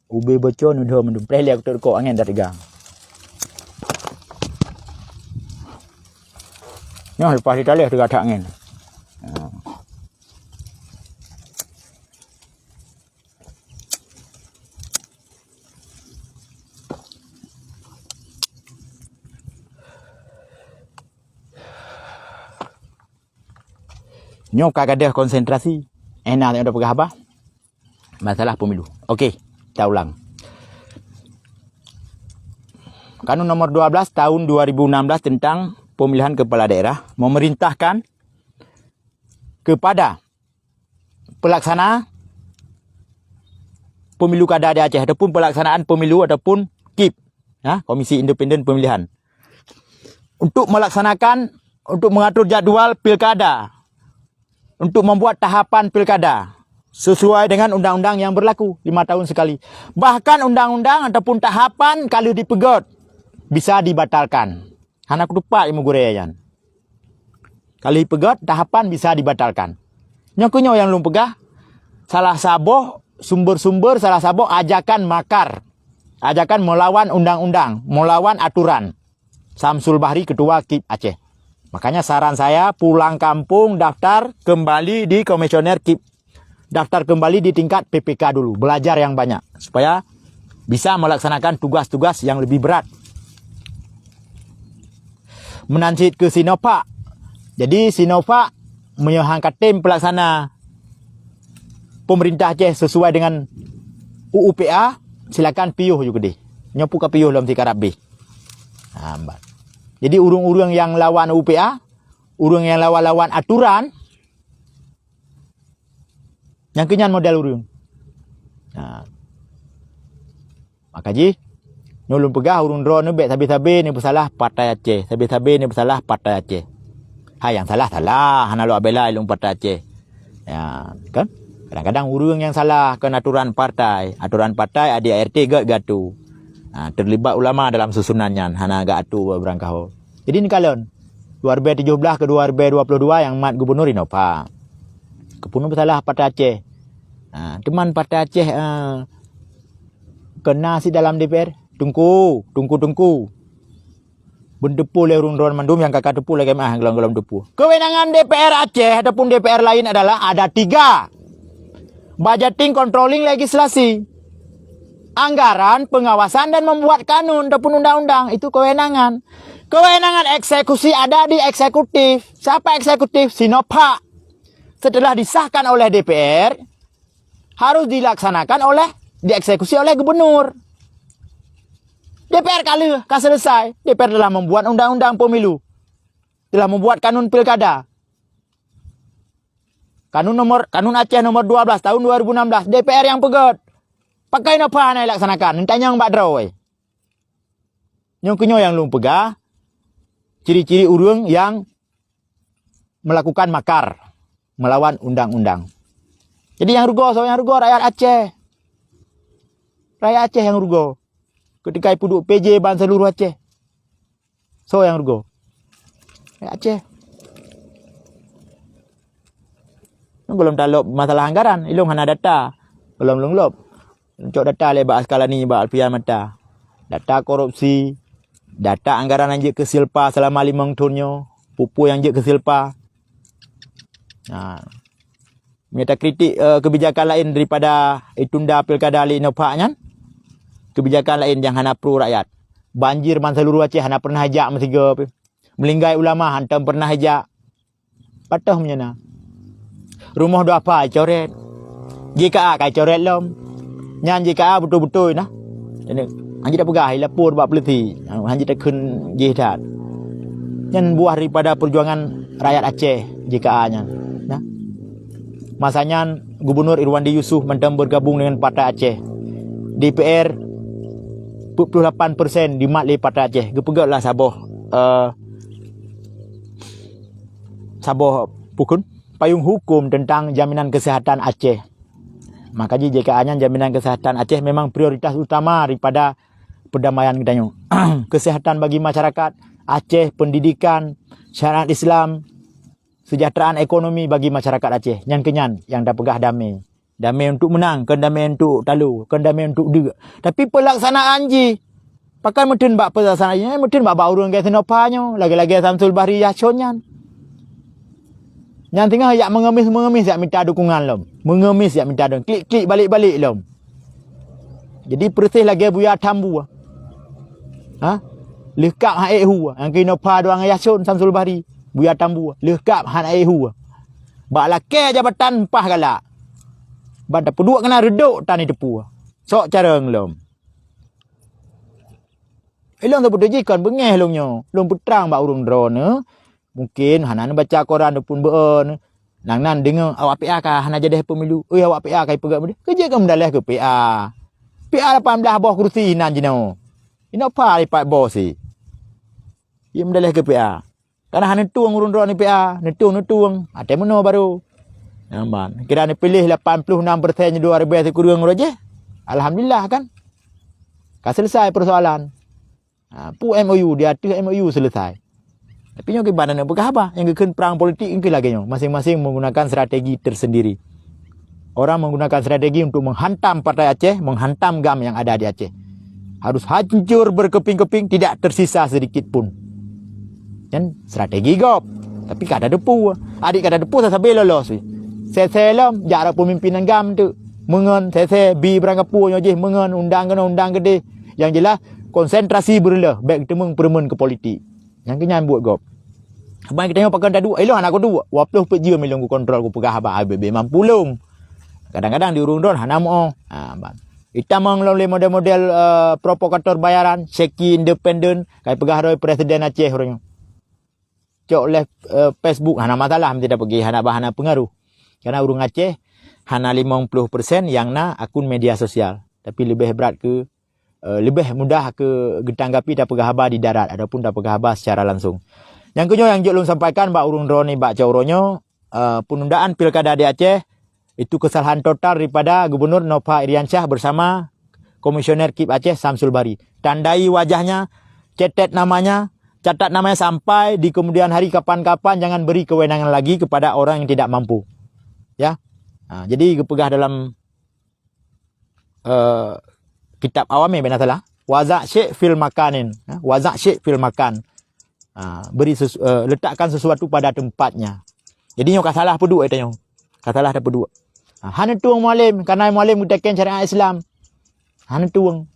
Ubé boco neudoh mandum. Preh lé aku teurukok angén dah tiga. Nyoh leupah di taleh teuga that angén. Nyoe ka gadeh konsentrasi. Eh, na nyang peugah haba. Masalah pemilu. Okey, kita ulang. Kanun nomor dua belas tahun dua ribu enam belas tentang pemilihan kepala daerah memerintahkan kepada pelaksana pemilu kada di Aceh ataupun pelaksanaan pemilu ataupun KIP, ya, Komisi Independen Pemilihan, untuk melaksanakan, untuk mengatur jadual pilkada, untuk membuat tahapan pilkada sesuai dengan undang-undang yang berlaku lima tahun sekali. Bahkan undang-undang ataupun tahapan kalau dipeugét bisa dibatalkan. Hana kutupat ilmu gurée nyan. Kalau dipeugét, tahapan bisa dibatalkan. Nyoe keuh nyoe nyang lôn peugah, salah saboh sumber-sumber, salah saboh ajakan makar. Ajakan melawan undang-undang, melawan aturan. Samsul Bahri, Ketua KIP Aceh. Makanya saran saya, pulang kampung, daftar kembali di komisioner Kip-, daftar kembali di tingkat P P K dulu, belajar yang banyak supaya bisa melaksanakan tugas-tugas yang lebih berat. Meunan cit keu Sinovac. Jadi Sinovac meunyoe han ka tem pelaksana pemerintah Aceh sesuai dengan U U P A, silakan piôh ju keudeh. Nyoe pun ka piôh lom sikarab bih. Ha, bah. Jadi ureuëng-ureuëng nyang lawan U U P A, ureuëng nyang lawan-lawan aturan, nyang keu nyan model ureuëng. Ha. Maka jih, nyoe lôn peugah ureuëng droeneuh bék sabe-sabe neupeusalah Partai Aceh, sabe-sabe neupeusalah Partai Aceh. Hai nyang salah, salah, hana lôn bela lôn Partai Aceh. Ya, kan? Kadang-kadang ureuëng nyang salah kon aturan partai, aturan partai A D A R T gét geuatu. Ha, terlibat ulama dalam susunan nyan, hana geuatu barangkaho. Jadi neukalon, dua ribèe tujoh blaih keu dua ribèe dua puluh dua nyang mat gubunur Innova. Keupeue neupeusalah Partai Aceh. Ha, teuma Partai Aceh, eh, keu na sit dalam D P R. Teungku, teungku, teungku. Beuteupeue lé ureuëng droen mandum nyang ka ka teupeue lagée meuah golom-golom teupeue. Kewenangan D P R Aceh ataupun D P R lain adalah ada tiga. Budgeting, controlling, legislasi. Anggaran, pengawasan dan membuat kanun ataupun undang-undang, itu kewenangan. Kewenangan eksekusi ada di eksekutif. Siapa eksekutif? Sinovac. Setelah disahkan oleh D P R, harus dilaksanakan oleh, dieksekusi oleh gubernur. D P R ka lheueh, ka selesai. D P R telah membuat undang-undang pemilu. Telah membuat kanun pilkada. Kanun nomor, Kanun Aceh nomor dua belas tahun dua ribu enam belas, D P R nyang peugét. Pakon Innova hana dilaksanakan, neutanyong bak droe. Nyoe keuh nyoe nyang lôn peugah, ciri-ciri ureuëng nyang melakukan makar melawan undang-undang. Jadi nyang rugoe soe? Nyang rugoe rakyat Aceh. Rakyat Aceh nyang rugoe. Ketika ipeuduek P J ban seluruh Aceh. Soe nyang rugoe? Rakyat Aceh. Golom talop masalah anggaran, ilong hana data. Golom lôn lop. Cok data lé bak Askalani, bak Alfian Mata. Data korupsi, data anggaran nyang jeuet keu Silpa selama limong thon nyoe, peue-peue nyang jeuet keu Silpa. Ha. Meunyoe takritik, eh, kebijakan lain daripada itunda pilkada lé Innova nyan, kebijakan lain nyang hana pro rakyat. Banjir ban seluruh Aceh hana pernah ijak meusigoe pih. Meulinggai ulama hantom pernah ijak. Patoh meunyoe na. Rumoh duafa icoret. J K A ka icoret lom. Nyan J K A beutôi-beutôi na. Jadi, hanjeuet tapeugah, ilapor bak polisi. Hanjeuet takheun jih that. Nyan buah daripada perjuangan rakyat Aceh, J K A nyan. Nah. Masa nyan, Gubernur Irwandi Yusuf mantong bergabung dengan Partai Aceh. D P R peuet puluh lapan persen dimat lé Partai Aceh. Geupeugét lah saboh, eh, saboh pukon payung hukum tentang jaminan kesehatan Aceh. Maka jih J K A nyan jaminan kesehatan Aceh memang prioritas utama daripada perdamaian geutanyoe. Kesehatan bagi masyarakat Aceh, pendidikan, syariat Islam, sejahteraan ekonomi bagi masyarakat Aceh. Nyan keuh nyan nyang tapeugah damé. Damé untuk menang, kon damé untuk talo, kon damé untuk deuk. Tapi pelaksanaan jih, pakon meuteun bak pelaksanaan jih, meuteun bak, bak ureuëng lagée Sinovac nyoe, lagée-lagée Samsul Bahri Yasson nyan. Nyan singoh jak mengemis-mengemis jak mita dukungan lom. Mengemis jak mita dukungan. Klik-klik balik-balik lom. Jadi persis lagée Buya Tambua. Ha? Leuh kab han ék hu. Nyang keu Innova dua ngon Yasson Samsul Bahri. Buya Tambua. Leuh kab han ék hu. Bak lakée jabatan pah galak. Ban tapeuduek keunan reudok tan jiteupue. Sok carông lom. Ilong sabeutôi jih kon beungéh lôn nyoe. Lôn peutrang bak ureuëng droeneuh. Mungkin hana neubaca koran ataupun beuon. Nang nan deungoe awak P A ka hana jadeh pemilu. Oi, awak P A ka ipeugah beudeh. Keujeuet keu meudaleh keu P A. P A lapan blaih boh kursi nan jinoe. Innova ipat boh si. Ie meudaleh keu P A. Karena hana neutueng ureuëng droeneuh P A, neutueng, neutueng. Até meunoe baru. Nyan ban. Kira neupiléh lapan puluh enam persen dua ribèe sikureueng uroe jih. Alhamdulillah kan. Ka selesai persoalan. Ha, pu M O U, di ateueh M O U selesai. Tapi nyoe kiban aneuk peugah haba, nyang geukheun perang politik nyang keu lagèe nyoe, masing-masing menggunakan strategi tersendiri. Orang menggunakan strategi untuk menghantam Partai Aceh, menghantam GAM yang ada di Aceh. Harus hancur berkeping-keping, tidak tersisa sedikit pun. Nyan strategi gob. Tapi ka tateupeue. Adik ka tateupeue sasabe lolos. Sese lom jak rot peumimpin agam tu. Meungon sese bi beurangkapeue nyoe jih meungon undang keunoe undang keudeh. Yang jelas konsentrasi beureuloh bèk teumeueng peureumeun keu politik. Nyang keu nyan buet gob. Ban geutanyoe pakon taduek, ilôn hana kuduek. Dua ploh peuet jeuem ilôn kukontrol kupeugah haba, ai bebe mampu lôn. Kadang-kadang di ureueng droen hana meu. Ha, ban. Itamong lom lé model-model, eh, provokator bayaran, Syeki Independen, kai peugah roh Presiden Aceh uroe nyoe. Cok lé, eh, Facebook, hana masalah, meusti tapeugah, hana bah, hana peungaruh. Karena ureueng Aceh hana limong ploh persen nyang na akun media sosial. Tapi leubeh brat keu, eh, leubeh mudah keu geutanggapi tapeugah haba di darat ataupun tapeugah haba secara langsung. Nyang keunyoe nyang jeuet lôn sampaikan bak ureueng droeneuh bak cok uroe nyoe, eh, penundaan pilkada di Aceh, itu kesalahan total daripada Gubernur Nova Iriansyah bersama Komisioner KIP Aceh Samsul Bahri. Tandai wajahnya, cetet namanya, catat namanya sampai di kemudian hari kapan-kapan jangan beri kewenangan lagi kepada orang yang tidak mampu. Ya. Ha, jadi geupeugah dalam, eh, kitab Awamil, bèk na salah. Waza' syai' fil makanin. Ha, waza' syai' fil makan. Ha, beri sesu-, eh, letakkan sesuatu pada tempatnya. Jadi nyoe ka salah peuduek, eh, tanyoe. Ka salah tapeuduek. Ha, hana tueng Mualem, karena Mualem geutekeng syariat Islam. Hana tueng.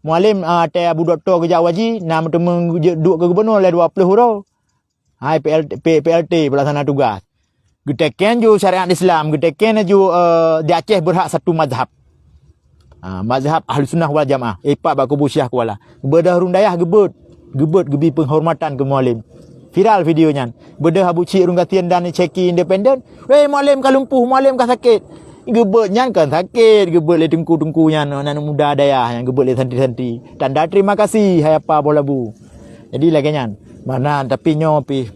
Mualem, ah, watèe Abu Doktor geujak u haji, na meuteumé duek keu gubunur lé dua ploh uroe. Hai P L T, P-, P L T, pelaksana tugas. Geutekeng ju syariat Islam, geutekeng ju, eh, di Aceh berhak satu mazhab. Ah, mazhab Ahlussunnah wal Jamaah. Ipak bak kubu Syiah Kuala. Beudôh ureueng dayah geubeuet, geubeuet geubi penghormatan keu Mualem. Viral video nyan. Beudôh Abu Chik Ureueng Gasien dan Syeki Independen, "Weh, Mualem ka lumpuh, Mualem ka sakét." Geubeuet nyan kon sakét, geubeuet lé teungku-teungku nyan, aneuk muda dayah nyan, geubeuet lé santri-santri. Tanda terima kasih, hai apa boh labu. Jadi lagèe nyan. Mana tapi nyoe pih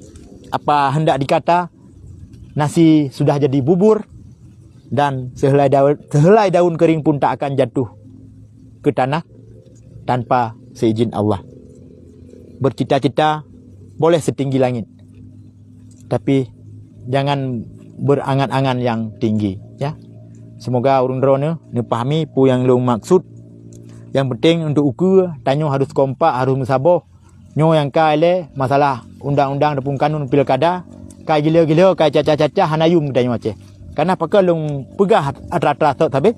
apa hendak dikata, nasi sudah jadi bubur dan sehelai daun, sehelai daun kering pun tak akan jatuh ke tanah tanpa seizin Allah. Bercita-cita boleh setinggi langit, tapi jangan berangan-angan yang tinggi, ya. Semoga ureueng droeneuh neupahami peue nyang lôn maksud. Yang penting untuk ukeue, tanyoe harus kompak, harus meusaboh. Nyoe nyang ka ilèe masalah undang-undang ataupun kanun pilkada, ka gila-gila, ka caca-caca, hana yum geutanyoe Aceh. Karena pakon lôn peugah atra-atra sot sabé?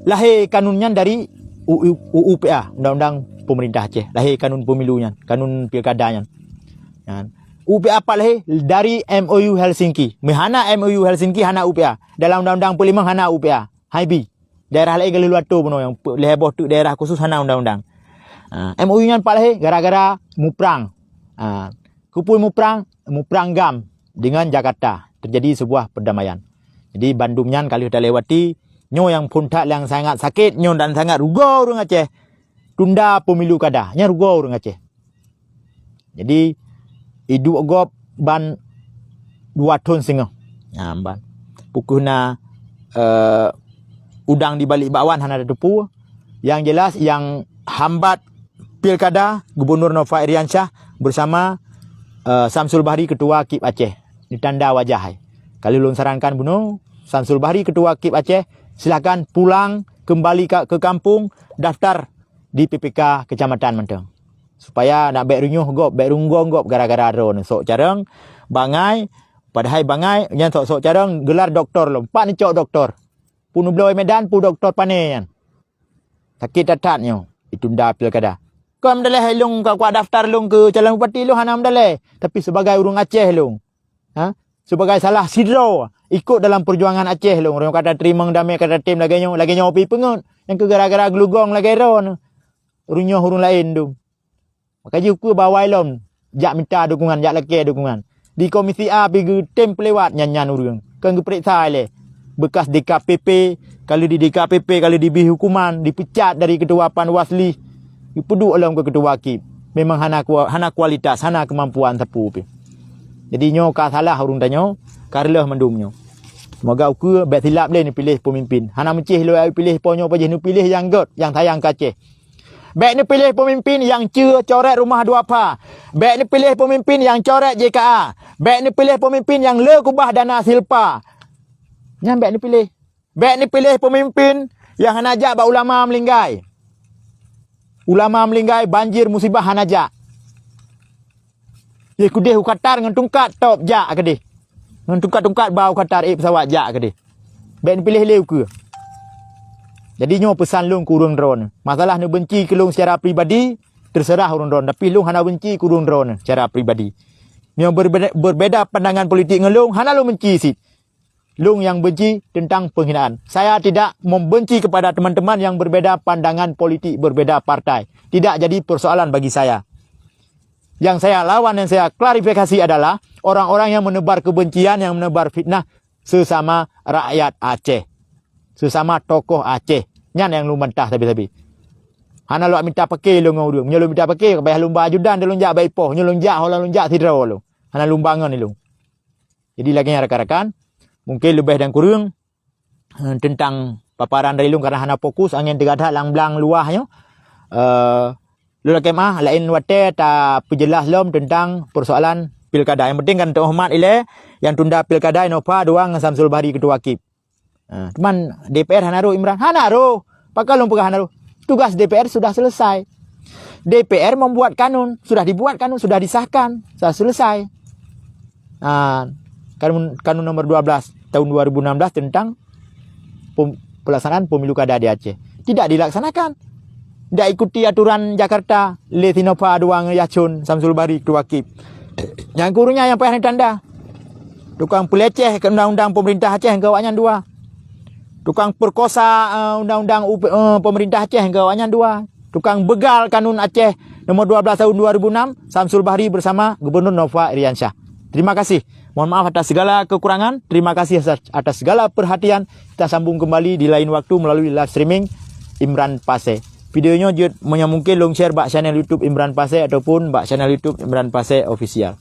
Lahé kanun nyan dari U U, U U P A, Undang-Undang Pemerintah Aceh. Lahé kanun pemilu nyan, kanun pilkada nyan. Nyan. U U P A pat lahé dari M O U Helsinki. Meuhana M O U Helsinki hana U U P A. Dalam undang-undang peuet limong hana U U P A. Hai bi. Daerah laén ka lheueh lôn atoe bunoe nyang pe-, lhèe boh teuk daerah khusus hana undang-undang. Ha, M O U nyan pat lahé gara-gara muprang. Ha, keupeue muprang? Muprang GAM dengan Jakarta. Terjadi sebuah perdamaian. Jadi bandum nyan ka lheueh talewati, nyoe nyang phôn that nyang sangat sakét nyoe dan sangat rugoe ureueng Aceh. Tunda pemilu kada, nyan rugoe ureueng Aceh. Jadi, iduek gob ban dua thon siteungoh. Nyan ban. Peu kheueh na, eh, udang di balik bakwan hana tateupeue. Yang jelas, yang hambat pilkada, Gubernur Nova Iriansyah bersama, eh, Samsul Bahri, Ketua KIP Aceh. Ditanda wajah hai. Ka lheueh lôn sarankan bunoe, Samsul Bahri, Ketua KIP Aceh, silahkan pulang kembali ka, ke kampung, daftar di P P K kecamatan mantong. Supaya nak bèk runyuh gob, bèk runggong gob gara-gara droeneuh sok carông, bangai, padahai bangai nyan sok-sok carông gelar doktor lom. Pat neucok doktor? Peue neubloe Medan, peue doktor pané nyan. Sakét that-that nyoe, ditunda pilkada. Kon meudaleh lôn ka kuat daftar lôn keu calon bupati, lôn hana meudaleh, tapi sebagai ureueng Aceh lôn. Ha? Sebagai salah sidroe ikot dalam perjuangan Aceh lôn, ureueng ka tateurimong damé, ka tatem lagèe nyoe, lagèe nyoe pih peungeut. Nyang keu gara-gara geulugong lagèe droeneuh. Ureueng nyoe ureueng laén dum. Maka jih ukeue bawai lom jak mita dukungan, jak lakèe dukungan. Di Komisi A pih geutem peulewat nyan-nyan ureueng. Kon geupeuriksa ilèe. Bekas D K P P, ka lheueh di D K P P, ka lheueh dibri hukuman, dipecat dari ketua Panwasli, geupeuduek lom keu ketua KIP. Memang hana kua-, hana kualitas, hana keumampuan sapeue pih. Jadi nyoe ka salah ureueng tanyoe, ka reuloh mandum nyoe. Semoga ukeue bèk silap lé neupiléh peumimpin. Hana meucéh lé piléh po nyoe pajoh neupiléh nyang gèt, nyang sayang keu Aceh. Bèk neupiléh peumimpin nyang ceue corèt rumoh duafa. Bèk neupiléh peumimpin nyang corèt J K A. Bèk neupiléh peumimpin nyang le keubah dana Silpa. Nyan bèk neupiléh. Bèk neupiléh peumimpin nyang hana jak bak ulama meulinggai. Ulama meulinggai banjir musibah hana jak. Lheueh keudeh u Qatar ngon tungkat top jak keudeh. Ngon tungkat-tungkat ba u Qatar ék pesawat jak keudeh. Bèk neupiléh lé ukeue. Jadi nyoe peusan lôn keu ureuëng droeneuh. Masalah neubenci keu lôn secara pribadi, terserah ureuëng droeneuh. Tapi lôn hana benci keu ureuëng droeneuh secara pribadi. Nyoe berbeda, berbeda pandangan politik ngon lôn, hana lôn benci cit. Lôn nyang benci tentang penghinaan. Saya tidak membenci kepada teman-teman yang berbeda pandangan politik, berbeda partai. Tidak jadi persoalan bagi saya. Yang saya lawan, yang saya klarifikasi adalah orang-orang yang menebar kebencian, yang menebar fitnah sesama rakyat Aceh. Sesama tokoh Aceh. Nyan nyang lôn bantah sabe-sabe. Hana lôn minta paké lôn ngon ureuëng. Meunyoe lôn minta paké, ka payah lôn ba ajudan lôn jak bak ipoh. Nyoe lôn jak, hola lôn jak sidroe lôn. Hana lôn ba ngon lôn. Jadi lagèe nyan rakan-rakan, mungkin leubeh dan kureueng, eh, tentang paparan dari lôn karena hana fokus, angén teuga that lam blang luwah nyoe. Eh, lôn lakèe meu'ah, laén watèe tapeujeulaih lom tentang persoalan pilkada. Yang penting kan teuhoreumat ilèe nyang tunda pilkada Innova dua ngon Samsul Bahri ketua KIP. Ha, cuman D P R hana roh Imran. Hana roh. Pakon lôn peugah hana roh? Tugas D P R sudah selesai. D P R membuat kanun, sudah dibuat kanun, sudah disahkan, sudah selesai. Ha, kanun, kanun nomor dua belas tahun dua ribu enam belas tentang pem-, pelaksanaan pemilu kada di Aceh. Tidak dilaksanakan. Tidak ikuti aturan Jakarta, lé Sinova dua ngon Yacun Samsul Bahri ketua KIP. Nyang gurunya nyang payah neutanda. Tukang peuleceh ke undang-undang pemerintah Aceh ke awaknyan dua. Tukang perkosa, eh, undang-undang U P, eh, pemerintah Aceh ke awaknyan dua. Tukang begal kanun Aceh nomor dua belas tahun dua ribu enam, Samsul Bahri bersama Gubernur Nova Iriansyah. Terima kasih. Mohon maaf atas segala kekurangan. Terima kasih atas, atas segala perhatian. Kita sambung kembali di lain waktu melalui live streaming Imran Pasé. Video nyoe jeuet meunyoe mungkin lôn share bak channel YouTube Imran Pasé ataupun bak channel YouTube Imran Pasé Official.